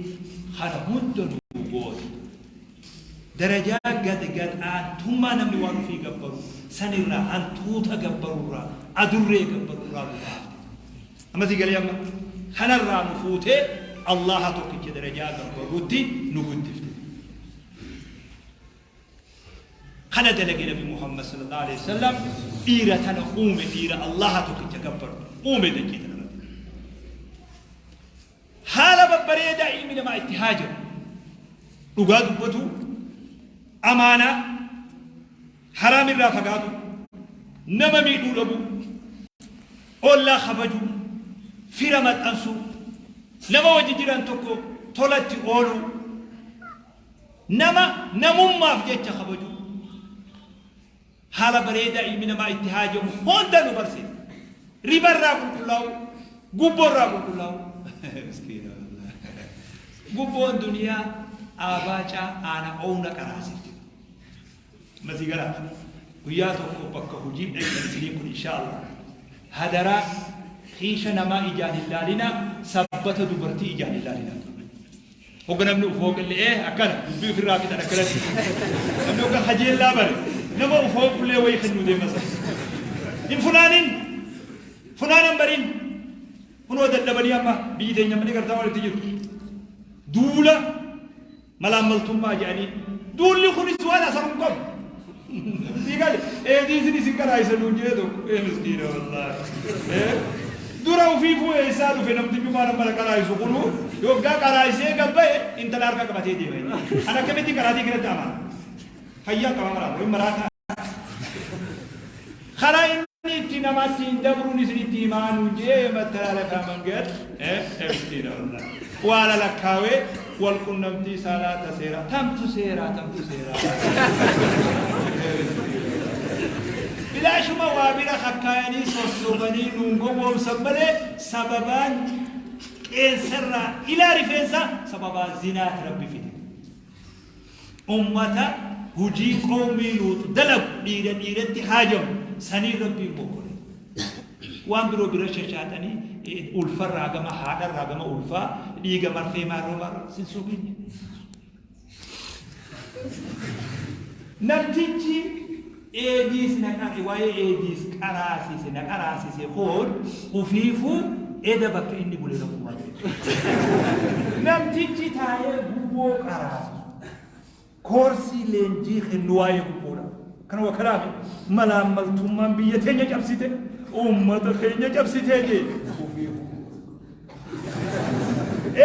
Speaker 2: kana hunda nu goote. Darajaa gad gad aantummaa namni waan ofii gabbaru sanirraa hantuuta gabbarurraa adurree gabbarurraa nu baafte. Amma si galee amma kanarraa nu fuutee Allaha tokkicha darajaa gabbaruutti nu guddifte. Kana dalage Nabi Muhammad sallallahu alaihi wasallam dhiira tana uume, dhiira Allaha tokkicha gabbaru uume dachii tana irratti. Haala babbareedaa ilmi namaa itti haajamu. Dhugaa dubbatu, amaanaa, haraam irraa fagaatu, nama miidhuu dhabu, ollaa kabajuu, fira maxxansuu, nama wajji jiran tokko tolatti ooluu, nama namummaaf jecha kabajuu, haala bareedaa ilmi namaa itti haajamu hunda nu barsiisa. Riba irraa qulqullaa'u, gubboo irraa qulqullaa'u. Miskiina wallahi. Gubboon duniyaa aabaacaa aana oowna qaraasifti. Masii galaa. Guyyaa tokko bakka hojii dhaqxan isiniin kun insha Allah. Hadaraa kiisha namaa ijaan hin laalinaa, sabbata dubartii ijaan hin laalinaa. Hogga namni uf hooqillee akkana dubbii ofirraa fixan akkanatti. Namni hogga kajeellaa bare nama uf hooqullee wayii kennuu deema sana. Hin funaanin. Funaanan bariin. Kunoo dadhabanii amma biyyi teenya malee gartaa walitti jiru. Duula malaammaltummaa jedhanii. Duulli kunis waan asaru hin qabu. Sii gale eediisin isin qaraayisa nuun jee tokko. Ee miskiina wallaahi. Dura ofiifuu eessaa dhufe namtichi maal amma qaraayisu kunu yoggaa qaraayisee gabba'e intala harka qabatee deema inni. An akkamitti qaraatii kanatti amana? Fayyaa qaba maraa wayi maraataa. Karaa inni itti namatti hin dabruun isinitti himaa nuun jee mattalaalataa mangal. Ee miskiina wallaahi. Waa lalakkaawee wal qunnamtii saalaa ta seeraa tamtu seeraa tamtu seeraa. Bilaashuma waa bira kakkaayanii sossobanii nuun gowwoomsan malee sababaan qeensarraa ilaa rifeensaa sababaa zinaati Rabbi fide. Ummata hujii qawmii Luux dalagu dhiira dhiiratti haajamu saniin Rabbiin mokkore. Waan biroo bira shashaaxanii ulfarraa gama haadharraa gama ulfaa dhiiga marfee maarroo maarroo sin sobin. Namtichi eediis na qare waa'ee eediis qaraasise na qaraasise kun ufiifuu eda bakka inni bule rakkuma. Namtichi taa'ee gubboo qaraasisu koorsii leenjii kennu waa'ee gubboodha. Kana wakalaame malaammaltummaan biyya teenya cabsite uummata keenya cabsitee jee ufiifuu.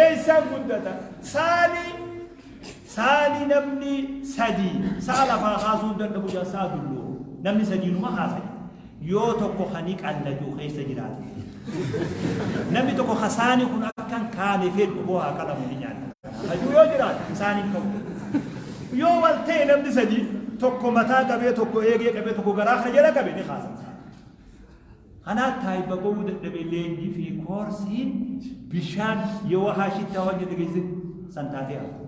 Speaker 2: Eessaan guddata? Saani saani namni sadii sa'a lafaa kaasuu hin danda'u jaa sa'a dulloo namni sadiinuma kaasa yoo tokko kani qallaju keessa jiraate. Namni tokko ka saani kun akkan kaane fedhu oboo haa qalamu ni nyaata. Hajuu yoo jiraate saaniin ka'u. Yoo wal ta'e namni sadii tokko mataa qabee tokko eegee qabee tokko garaa kana jala qabe ni kaasa. Kanaaf taayiba ba'uu dadhabe leenjii fi koorsiin bishaan yoo wahaa shittaa waan jette geesse san taatee hafu.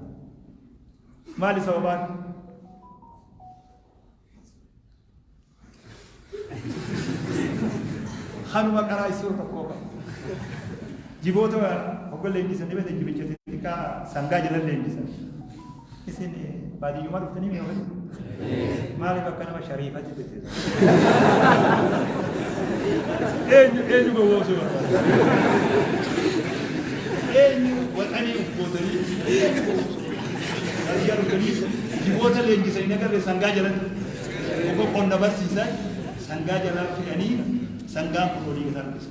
Speaker 2: Maali sababaan? Kanuma qaraa isoo tokkoo qaba. Jiboota hogga leenjisan ni beekta jibicha xixiqqaa sangaa jala leenjisan. Isin baadiyyumaa dhuftanii mee ofii? Maaliif akka nama shariifatti teessisa? Eenyu eenyu gowwoomsuu barbaada? Eenyu waxanii of gootanii eenyu gowwoomsuu barbaada? Baadiyyaa dhuftanii jiboota leenjisanii nagarree sangaa jalatti hogga qonna barsiisan sangaa jalaa fe'anii sangaan kun olii gad harkisu.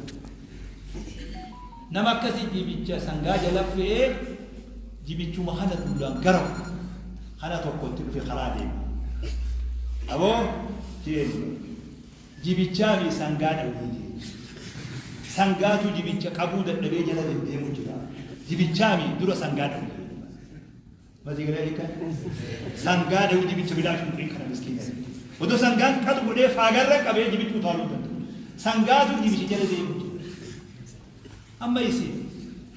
Speaker 2: Nama akkasii jibicha sangaa jala fe'ee jibichuma kana duulaan garafu kana tokko itti dhufe karaa deema. Aboo jeen jibichaa fi sangaa dhawii jeen. Sangaatu jibicha qabuu dadhabee jala deddeemu jira. Jibichaa fi dura sangaa dhawii jeen. Masii galee hiikan sangaa dhawii jibicha bilaa shunqiin kana miskiina. Odoo sangaan qaxu godhee faagarra qabee jibichi utaaluu danda'u. Sangaatu jibicha jala deemu jira. Amma isin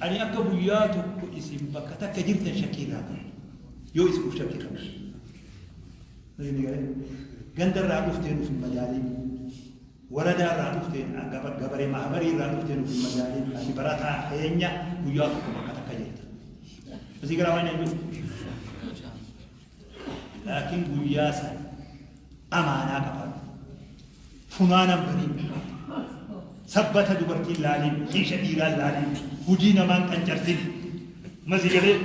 Speaker 2: ani akka guyyaa tokko isin bakka takka jirtan shakkii irraa qaba. Yoo isin uf shakkii qabdan. Ganda irraa dhufteen uf hin madaalin. Waradaa irraa dhufteen gabaree maabarii irraa dhufteen uf hin madaalin. Ati barataa keenya guyyaa tokko bakka takka jirta. Asii gara waan jedhu. Laakiin guyyaa san amaanaa qabaadhu. Funaanan bariin. Sabbata dubartiin laaliin, kiisha dhiiraan laaliin, hujii namaan qancarsin. Masigalee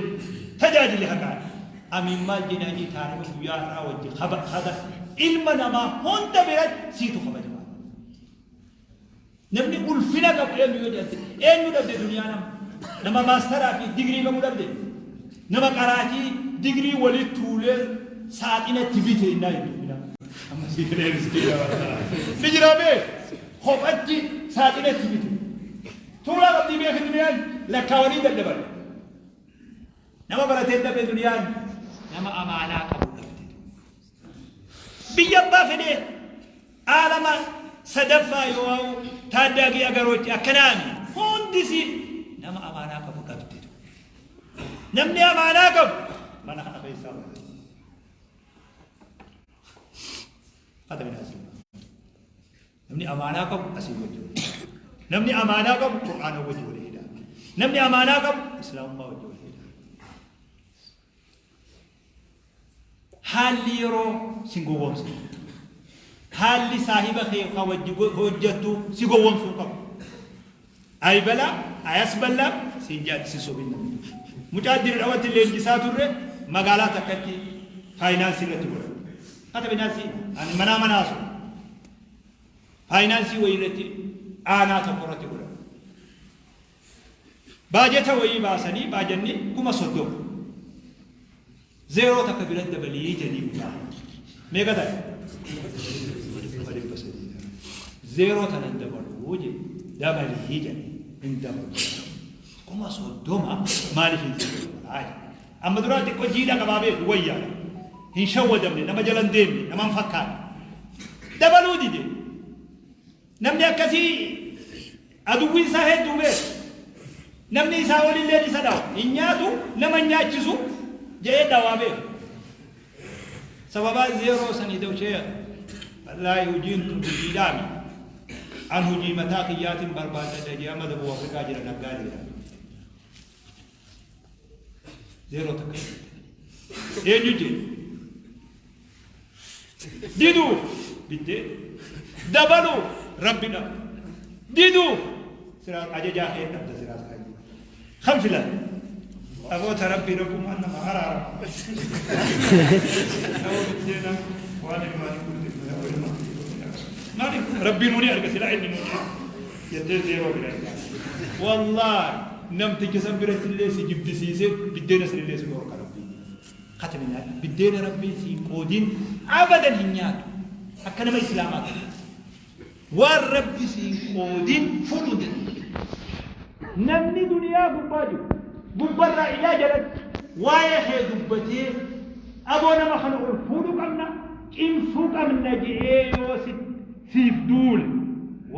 Speaker 2: tajaajili haqaa. Amiin maal jedhanii taarika guyyaa har'aa wajji kaba kada ilma namaa hunda biratti siitu kabajamaa. Namni ulfina qabu eenyu yoo jedhamte eenyu dhabde duniyaa nama nama maastaraa fi digirii qabu dhabde nama qaraatii digirii walitti tuulee saaxinatti bite innaa hedduu amma si galee miskiina wallaahi ni jira bee kophatti saaxinatti bite tuulaa qabdii beeki duniyaan lakkaawanii dadhaban nama baratee dhabe duniyaan nama amaanaa qabu dhabde biyya abbaa fedhee aalama sadaffaa yoo taaddaagii agaroochi akkanaami hundisi nama amaanaa qabu dhabde. Namni amaanaa qabu mana kana keessaa bahe. Hata asii. Namni amaanaa qabu asii wajji wal hidha. Namni amaanaa qabu Qur'aana wajji wal hidha. Namni amaanaa qabu Islaamummaa wajji wal hidha. Haalli yeroo sin gowwoomsa. Haalli saahiba kee ka wajji hojjattu si gowwomsuu hin qabu. Aybalaa, ayasballaam siin jaati si sobin namni. Mucaa Dirdhawatti leenjisaa turre magaalaa takkatti faayinaansii irratti godhan. Kata finaansii ani manaa manaa sun. Faayinaansii wayii irratti aanaa tokko irratti godhan. Baajata wayii baasanii baajanni 30,000. Zeeroo takka bira dabalii jedhii mucaa. Meeqa ta'e? 300,000 ta'a. Zeeroo tana hin dabaluu jedhe. Dabalii jedhe. Hin dabalu. 30,000 maaliif hin zeeroo dabalaa jedhe. Amma duraa xiqqoo jiidha qabaa beeku wayyaadha. Hin shawwadamne, nama jala hin deemne, nama hin fakkaanne. Dabaluu dide. Namni akkasii aduwwiin isaa hedduu beeka. Namni isaa olilleen isa dhawa. Hin nyaatu, nama hin nyaachisu jedhee dhawaa beeka. Sababaa zeeroo sanii ta'u sheekh, wallaahi hujiin tun hujiidhaami. An hujii mataa kiyyaatiin barbaadadha jedhee amma Dabub Afrikaa jira naggaadeedha. Zeeroo takka. Eenyu jedhe? Diduuf biddee dabaluuf rabbi dhaba. Diduuf siraa ajajaa kee dhabda siraa kaayyu. Kan filan aboota rabbi rabbumaan nama araarama. Nama biddeena waan ilmaanii guddifne maaliif rabbi nuuni arga silaa inni nuuni jettee zeeroo bira wallaahi namticha san biratti illee si jibbisiisee biddeena sanillee si dhorka rabbiin. Katame nyaadhu. Biddeena Rabbiin siin qoodin abadan hin nyaatu. Akka nama Islaamaa ta'e. Waan Rabbi siin qoodin fuudhuu hin dandeessu. Namni duniyaa gubbaa jiru gubbarraa ilaa jalatti waa'ee kee dubbatee aboo nama kana ol fuudhuu qabna cimsuu qabna je'ee yoo siif duule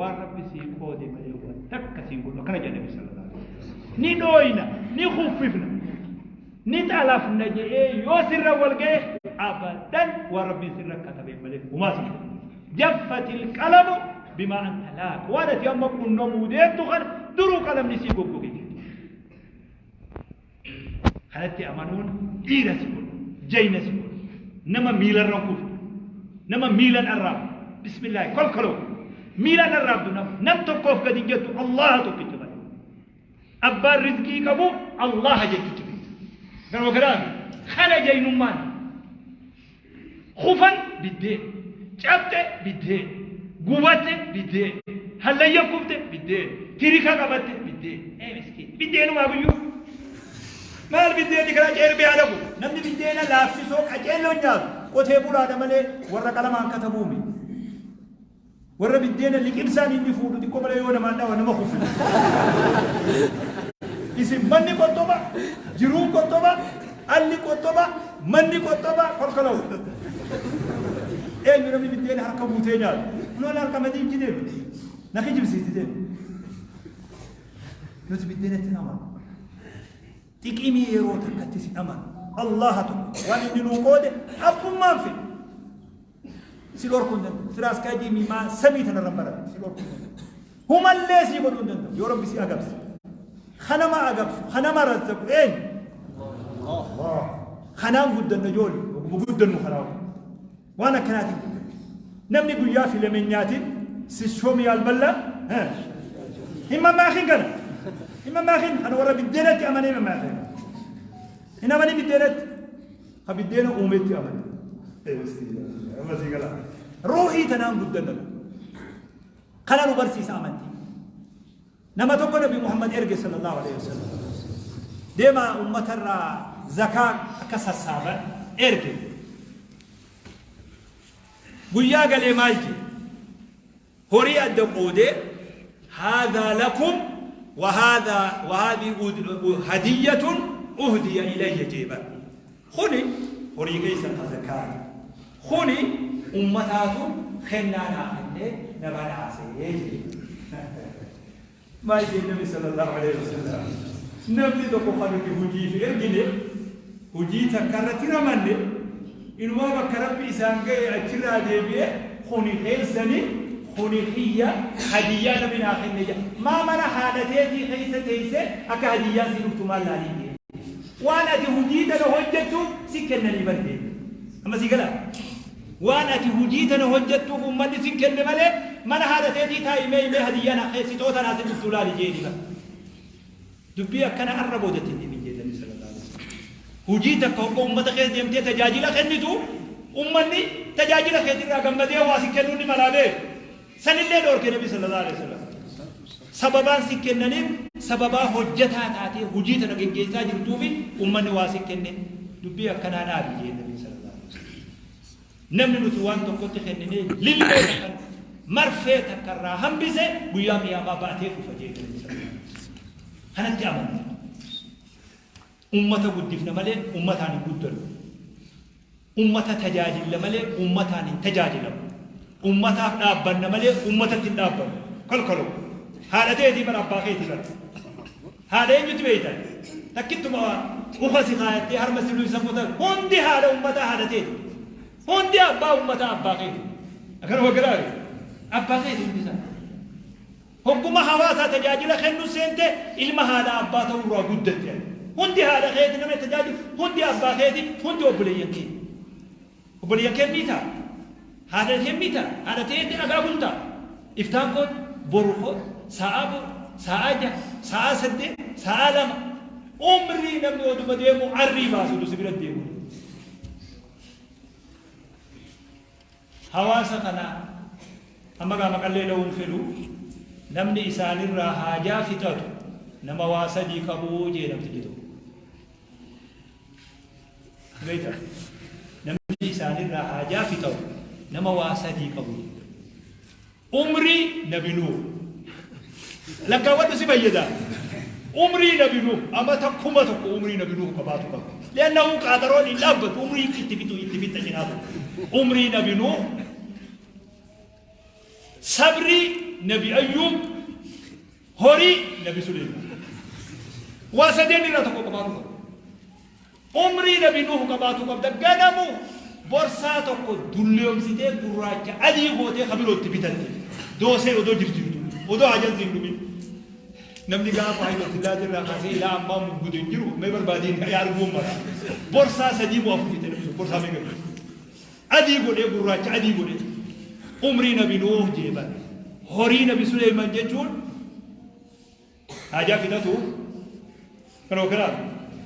Speaker 2: waan Rabbi sii qoode malee waan takka siin godhu akkana jedha Nabi sallallahu alaihi wasallam. Ni dhooyna ni kuffifna. Ni xalafna je'ee yoo sirra wal gaye abadan waan Rabbiin sirra katabeen malee humaa sin godhu. Jaffatil qalamu bimaa anta laaq. Waan ati amma qunnamuu deemtu kana duruu qalamni sii goggoge jechuudha. Kanatti amanuun dhiira si godhu, jayna si godhu, nama miilarra hin kufne, nama miilan arraabdu, bismillaahi kolkoloo, miilan arraabdu nama, nam tokkoof gadi hin jettu Allaha tokkicha malee. Abbaan rizqii qabu Allaha jechutti beekta. Kanuma kanaaf kana jaynummaan kufan biddeen, cabxe biddeen, gubatte biddeen, hallayya kufte biddeen, tirika qabatte biddeen. Ee miskiin biddeenumaa guyyuu. Maal biddeenni karaa ceerbee haa dhaqu. Namni biddeena laaffisoo qaceelloon nyaatu qotee bulaadha malee warra qalamaan katabuu miti. Warra biddeena liqimsaan inni fuudhu xiqqoo malee yoo namaan dhawa nama kuffisa. Isin manni qottoba, jiruun qottoba, alli qottoba, manni qottoba, kolkolawu. Eenyu namni biddeena harka guutee nyaatu? Kunoon harka madiinchi deemu. Na kijibsiisi deemu. Nuti biddeenatti hin amanu. Xiqimii yeroo takkatti sin amanu. Allaha tokko waan inni nuu qoode abbummaan fedhe. Si dhorkuu hin danda'u. Sira askaajii miimaa samii tanarra hin barate. Si dhorkuu hin danda'u. Humallee sii godhuu hin danda'u. Yoo Rabbi si agabse. Kanama agabsu, kanama razzaqu eenyu? Allah. Kanaan guddanna ijoollee. Oguma guddannu kanaa. Waan akkanaatiin guddanna. Namni guyyaa filame hin nyaatin sishoom yaalballa. Hin mammaakin kana. Hin mammaakin kana warra biddeenatti amanee mammaakin. Hin amanin biddeenatti. Ka biddeena uumetti amane. Amma sii gala. Ruuhii tanaan guddanna. Kana nu barsiisa amantii. Nama tokko Nabi Muhammad erge sallallahu alaihi wasallam. Deemaa uummatarraa zakaa akka sassaaban erge. Guyyaa galee maal jedhe? Horii adda qoodee haadhaa lakum wa haadhaa wa haadhii hadiyyatun uhdiya ilayya jee bar. Kuni horii keessan ka zakaati. Kuni ummataatu kennaa naa kennee na badhaasee jee. Maal jee Nabi sallallahu alaihi wasallam? Namni tokko kan nuti hujiif ergine hujii takka irratti ramanne inumaa bakka Rabbi isaan ga'e achirraa deebi'e kuni keessani kuni kiyya hadiyyaa namni naa kenne jedha. Maa mana haadha teetii keessa teessee akka hadiyyaan si dhuftu maal laaliin jee. Waan ati hujii tana hojjettuuf si kennanii bar jee. Amma sii galaa? Waan ati hujii tana hojjettuuf ummanni sin kenne malee mana haadha teetii taa'imee himee hadiyyaan sixoota naa sin dhuftuu laali jeeni bara. Dubbii akkana arra boodatti hin dhiibin jee Nabi sallallahu alaihi wasallam. Hujii takka hogga ummata keessa deemtee tajaajila kennitu ummanni tajaajila keetirraa gammadee waa si kennuu ni malaa beeku. Sanillee dhoorke Nabi sallallahu alaihi wasallam. Sababaan si kennaniif sababaa hojjataa taatee hujii tana geggeessaa jirtuufi ummanni waa si kenne dubbii akkanaa dhaabi jee Nabi sallallahu alaihi wasallam. Namni nuti waan tokkotti kenninee lilmee takka marfee takka irraa hambise guyyaa qiyaamaa baatee dhufa jee Nabi sallallahu alaihi wasallam. Kanatti amanna. Ummata guddifna malee ummataan hin guddannu. Ummata tajaajilla malee ummataan hin tajaajilamu. Ummataaf dhaabbanna malee ummatatti hin dhaabbannu. Kolkoloo. Haadha teetii bara abbaa keetii bara. Haadha eenyutti beektan? Takkittuma uka si kaayattee harma si luusan qotan hundi haadha ummataa haadha teeti. Hundi abbaa ummataa abbaa keeti. Akkanuma garaari. Abbaa keeti hundi isaa. Hogguma hawaasaa tajaajila kennu seente ilma haadha abbaa ta'uu irraa guddatte. Hundi haadha keeti nama tajaajilu, hundi abbaa keeti, hundi obboleeyyan keeti. Obboleeyyan kee miitaa? Haadha kee miitaa? Haadha teetti dhagaa bultaa? Iftaan koot, boru koot, sa'aa boru, sa'aa 6, sa'aa 8, sa'aa 2. Umrii namni oduma deemu arrii baasu si bira deemu. Hawaasa kana amma gaa maqallee dha'uu hin fedhu, namni isaanirraa haajaa fixatu nama waa sadii qabu jee namtichi tokko. Beekta? Namni isaanirraa haajaa fixatu nama waa sadii qabu. Umrii Nabi Nuuh. Lakkaawwadhu si fayyada. Umrii Nabi Nuuh amata 1000 umrii Nabi Nuuh qabaatu qaba. Li'annahu qaaxaroon hin dhaabbatu umrii itti fixu itti fixxa cinaatu. Umrii Nabi Nuuh, sabrii Nabi Ayyuub, horii Nabi Suleymaan. Waa sadeen irraa tokko qabaatu qaba. Umrii Nabi Nuuh qabaatuu qabda. Ganamu borsaa tokko dulloomsitee gurraacha adii gootee ka biroo itti bitatte. Doosee odoo jirjiirtu. Odoo hajan siin dhumin. Namni gaafa Hayila Sillaasee irraa kaasee ilaa ammaa muggude hin jiru. Mee barbaadiin yaa arguun mara. Borsaa 3 moo 4 fite namni sun borsaa meeqa fite. Adii godhee gurraacha adii godhee. Umrii Nabi Nuuh jee bara. Horii Nabi Suleyman jechuun haajaa fixatu kanoo kanaa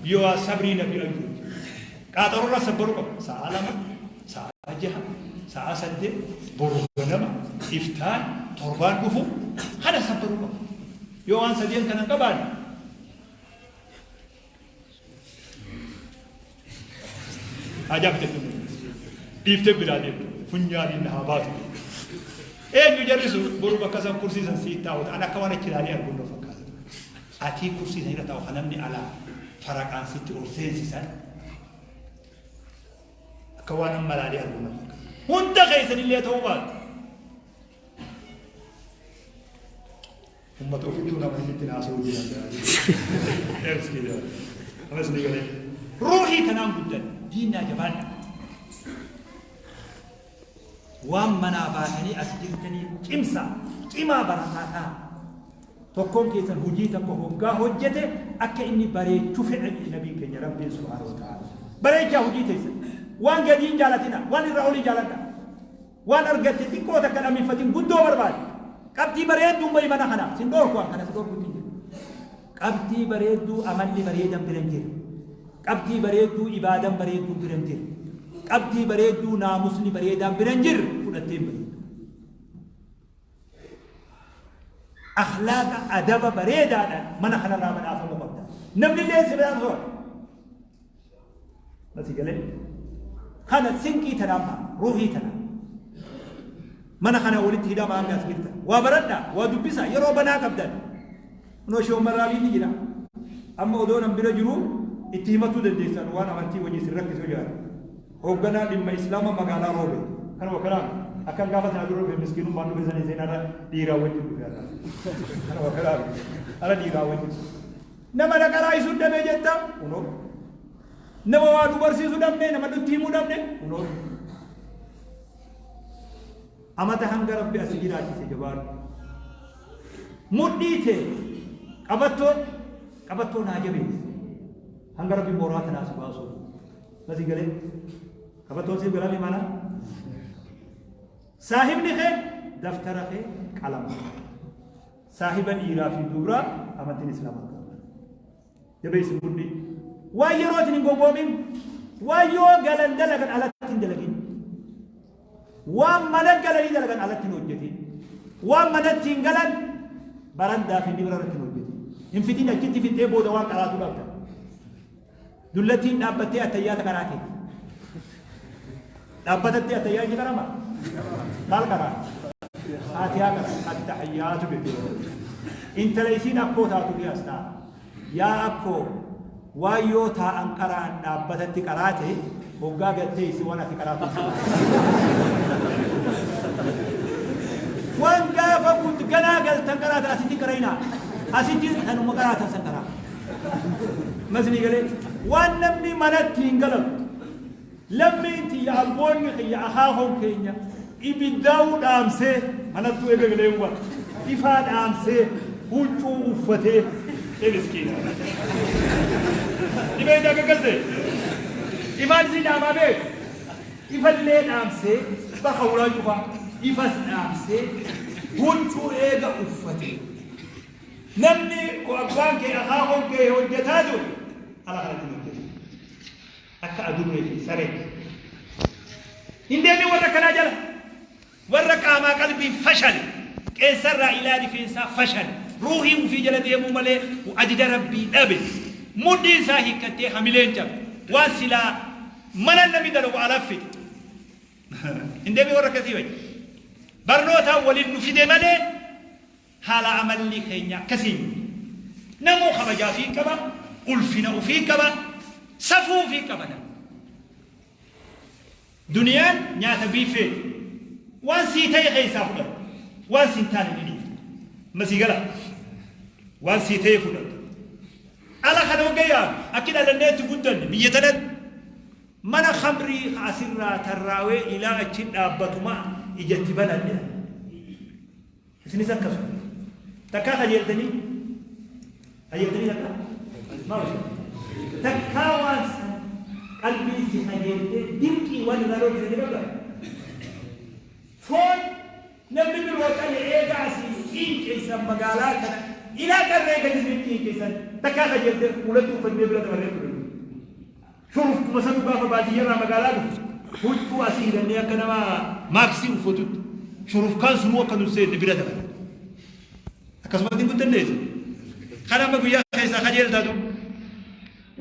Speaker 2: yoo sabrii Nabi Ayyuub qaaxarorra sabbaruu qaba. Sa'a 2, sa'a 6, sa'a 8, boru ganama, iftaan, torbaan dhufu kana sabbaruu qaba. Yoo waan sadeen kana hin qabaanne haajaa fixachuu hin dandeessu. Dhiiftee biraa deemtu funyaaniin na haa baatu. Eenyu jarri sun boru bakka san kursii san sii taa'uta. An akka waan achi ilaalee arguun na fakkaata. Atii kursii san irra taa'u kan namni alaa faraqaan sitti ol seensisan akka waan amma ilaalee arguun na fakkaata. Hunda keessanillee ta'uu baatu. Ummata ofittuu nama inni ittiin haasa'uu jiran. Amas ni galee. Ruuhii tanaan guddan diinnaa jabaadha. Waan manaa baatanii as jirtanii cimsaa, cimaa barataa ta'a. Tokkoon keessan hojii tokko hoggaa hojjete akka inni bareechu fedha jedhe nabiin keenya Rabbiin subhaanahu wa ta'ala. Bareechaa hojii teessan. Waan gadii hin jaalatina, waan irraa olii jaaladha. Waan argatte xiqqoo takka dhamiffatin guddoo barbaadi. Qabxii bareedduun bahi mana kanaa. Sin dhoorku an kana si dhoorkutti hin jiru. Qabxii bareedduu amalli bareedan bira hin jiru. Qabxii bareedduu ibaadan bareedduu bira hin jiru. Qabxii bareedduu naamusni bareedaan bira hin jirre fudhattee hin bareedu. Akhlaaqa adaba bareedaadhaan mana kanarraa badhaafamuu qabda. Namni illee si badhaafama. Mati galee. Kana sinqii tanaan ba'a. Ruuhii tanaan. Mana kana walitti hidhama hanga as jirtan. Waa baradhaa, waa dubbisaa, yeroo banaa qabdan. Kunoo Sheekh Umar Raabiin ni jira. Amma odoo nan bira jiru itti himatuu dandeessan waan amantii wajjin isin rakkisu jiraate. Hoogganaa dhimma Islaama magaalaa Roobe. Kanuma kanaan akkan gaafa sana dura dhufe miskiinummaan dhufe sanii seenarra dhiiraa wajjin dhufe har'a. Kanuma kanaan har'a dhiiraa wajjin. Nama na qaraa'isu dhabe jetta kunoo. Nama waa nu barsiisu dhabne, nama nutti himu dhabne kunoo. Amata hanga Rabbi asi jiraachise jabaadhu. Mudhii tee qabattoo qabattoo naa jabeessi. Hanga Rabbi mooraa tanaa si baasuu. Masii galee. Qabattoon siif galaa mimaanaa? Saahibni kee daftara kee qalama. Saahiba dhiiraa fi dubraa amantiin Islaamaa qaba. Jabeessi mudhii. Waan yerootiin hin gowwoomin, waan yoo galan dalagan alatti hin dalagin. Waan mana galanii dalagan alatti hin hojjetin. Waan manatti hin galan barandaa fi dibira irratti hin hojjetin. Hin fitin, achitti fixee booda waan qaraatu dhabda. Dullattiin dhaabbattee attayyaata qaraate. Dhaabbatatti attayyaa inni qarama? Maal qaraa? Faatihaa qara. Attahiyyaatu jettee. Intala isiin akkoo taatu fi as ta'a. Yaa akkoo, waan yoo taa'an qara'an dhaabbatatti qaraate, hoggaa gattee isi waan ati qaraatu. Waan gaafa ganaa galtan qaraatan asitti qara'inaa. Asitti kanuma qaraatan san qaraa. Masni galee waan namni manatti hin galatu. Lammiin tiyya, abboonni kiyya, akaakoon keenya ibiddaa'uu dhaamsee manattuu eega galee hubata. Ifaa dhaamsee huccuu uffatee ee miskiina. Dhibee ijaa gaggalte. Ifaan isii dhaamaa beeku. Ifallee dhaamsee bakka ulaan cufaa. Ifas dhaamsee huccuu eega uffatee. Namni abbaan kee, akaakoon kee hojjetaa ture ala kanatti hin hojjetu. Akka adurree fi saree. Hin deemin warra kanaa jala. Warra qaamaa qalbiin fashale. Qeensarraa ilaa rifeensaa fashale. Ruuhii ufii jala deemuu malee ajaja Rabbii dhabe. Mudhiin isaa hiikkattee hamileen cabe. Waan silaa mana namni dalagu ala fixe. Hin deemin warra akkasii wayya. Barnootaan waliin nu fide malee haala amalli keenya akkasii miti. Namuu kabajaa ofii qaba, ulfina ofii qaba, safuu ofii qaba namni. Duniyaan nyaata biiffeeti. Waan sii ta'e keessaa fudhatta. Waan siin taane ni dhiifta. Amma sii gala. Waan sii ta'e fudhatta. Ala kana hogga yaadu akki dhalannee itti guddanne biyya tanatti mana khamrii asirraa tarraawee ilaa achi dhaabbatuma ijatti banadhe. Isinis akkasuma. Takkaa kajeeltanii? Kajeeltanii takkaa? Maal osoo? Takkaa waan san qalbiin si kajeeltee dirqii waan irraa dhoorkite ni qabdaa? Foon namni biroo qale eega asii qiinqeessan magaalaa kana ilaa qarree gadi isin qiinqeessan takkaa kajeeltee fuulatti uffannee bira dabarree ture. Shurufkuma sanuu gaafa baadiyyarraa magaalaa dhufu huccuu asii hidhannee akka nama maaksii uffatutti shurufkaan sunuu akka nun seenne bira dabarra. Akkasumatti hin guddannees. Kan amma guyyaa keessaa kajeeltaa dur.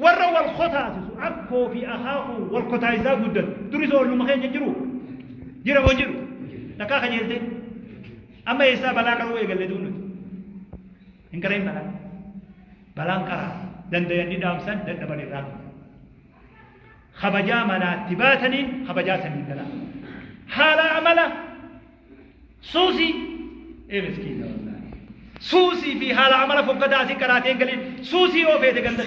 Speaker 2: Warra wal kotaasisu, akkoo fi akaakuu wal kotaayisaa guddatu. Duris olluma keenya jiru. Jira moo jiru? Takkaa kajeeltee. Amma eessaa balaa qaruu eegalle duun nuti. Hin qareen balaa. Balaan qaraa. Dandayan ni dhaamsan, dadhaban irraa qabu. Kabajaa manaatti baataniin kabajaa saniin galaa. Haala amala suusii ee miskiina wallaahi. Suusii fi haala amala fokkataa asii qaraatee hin galin. Suusii yoo feete ganda.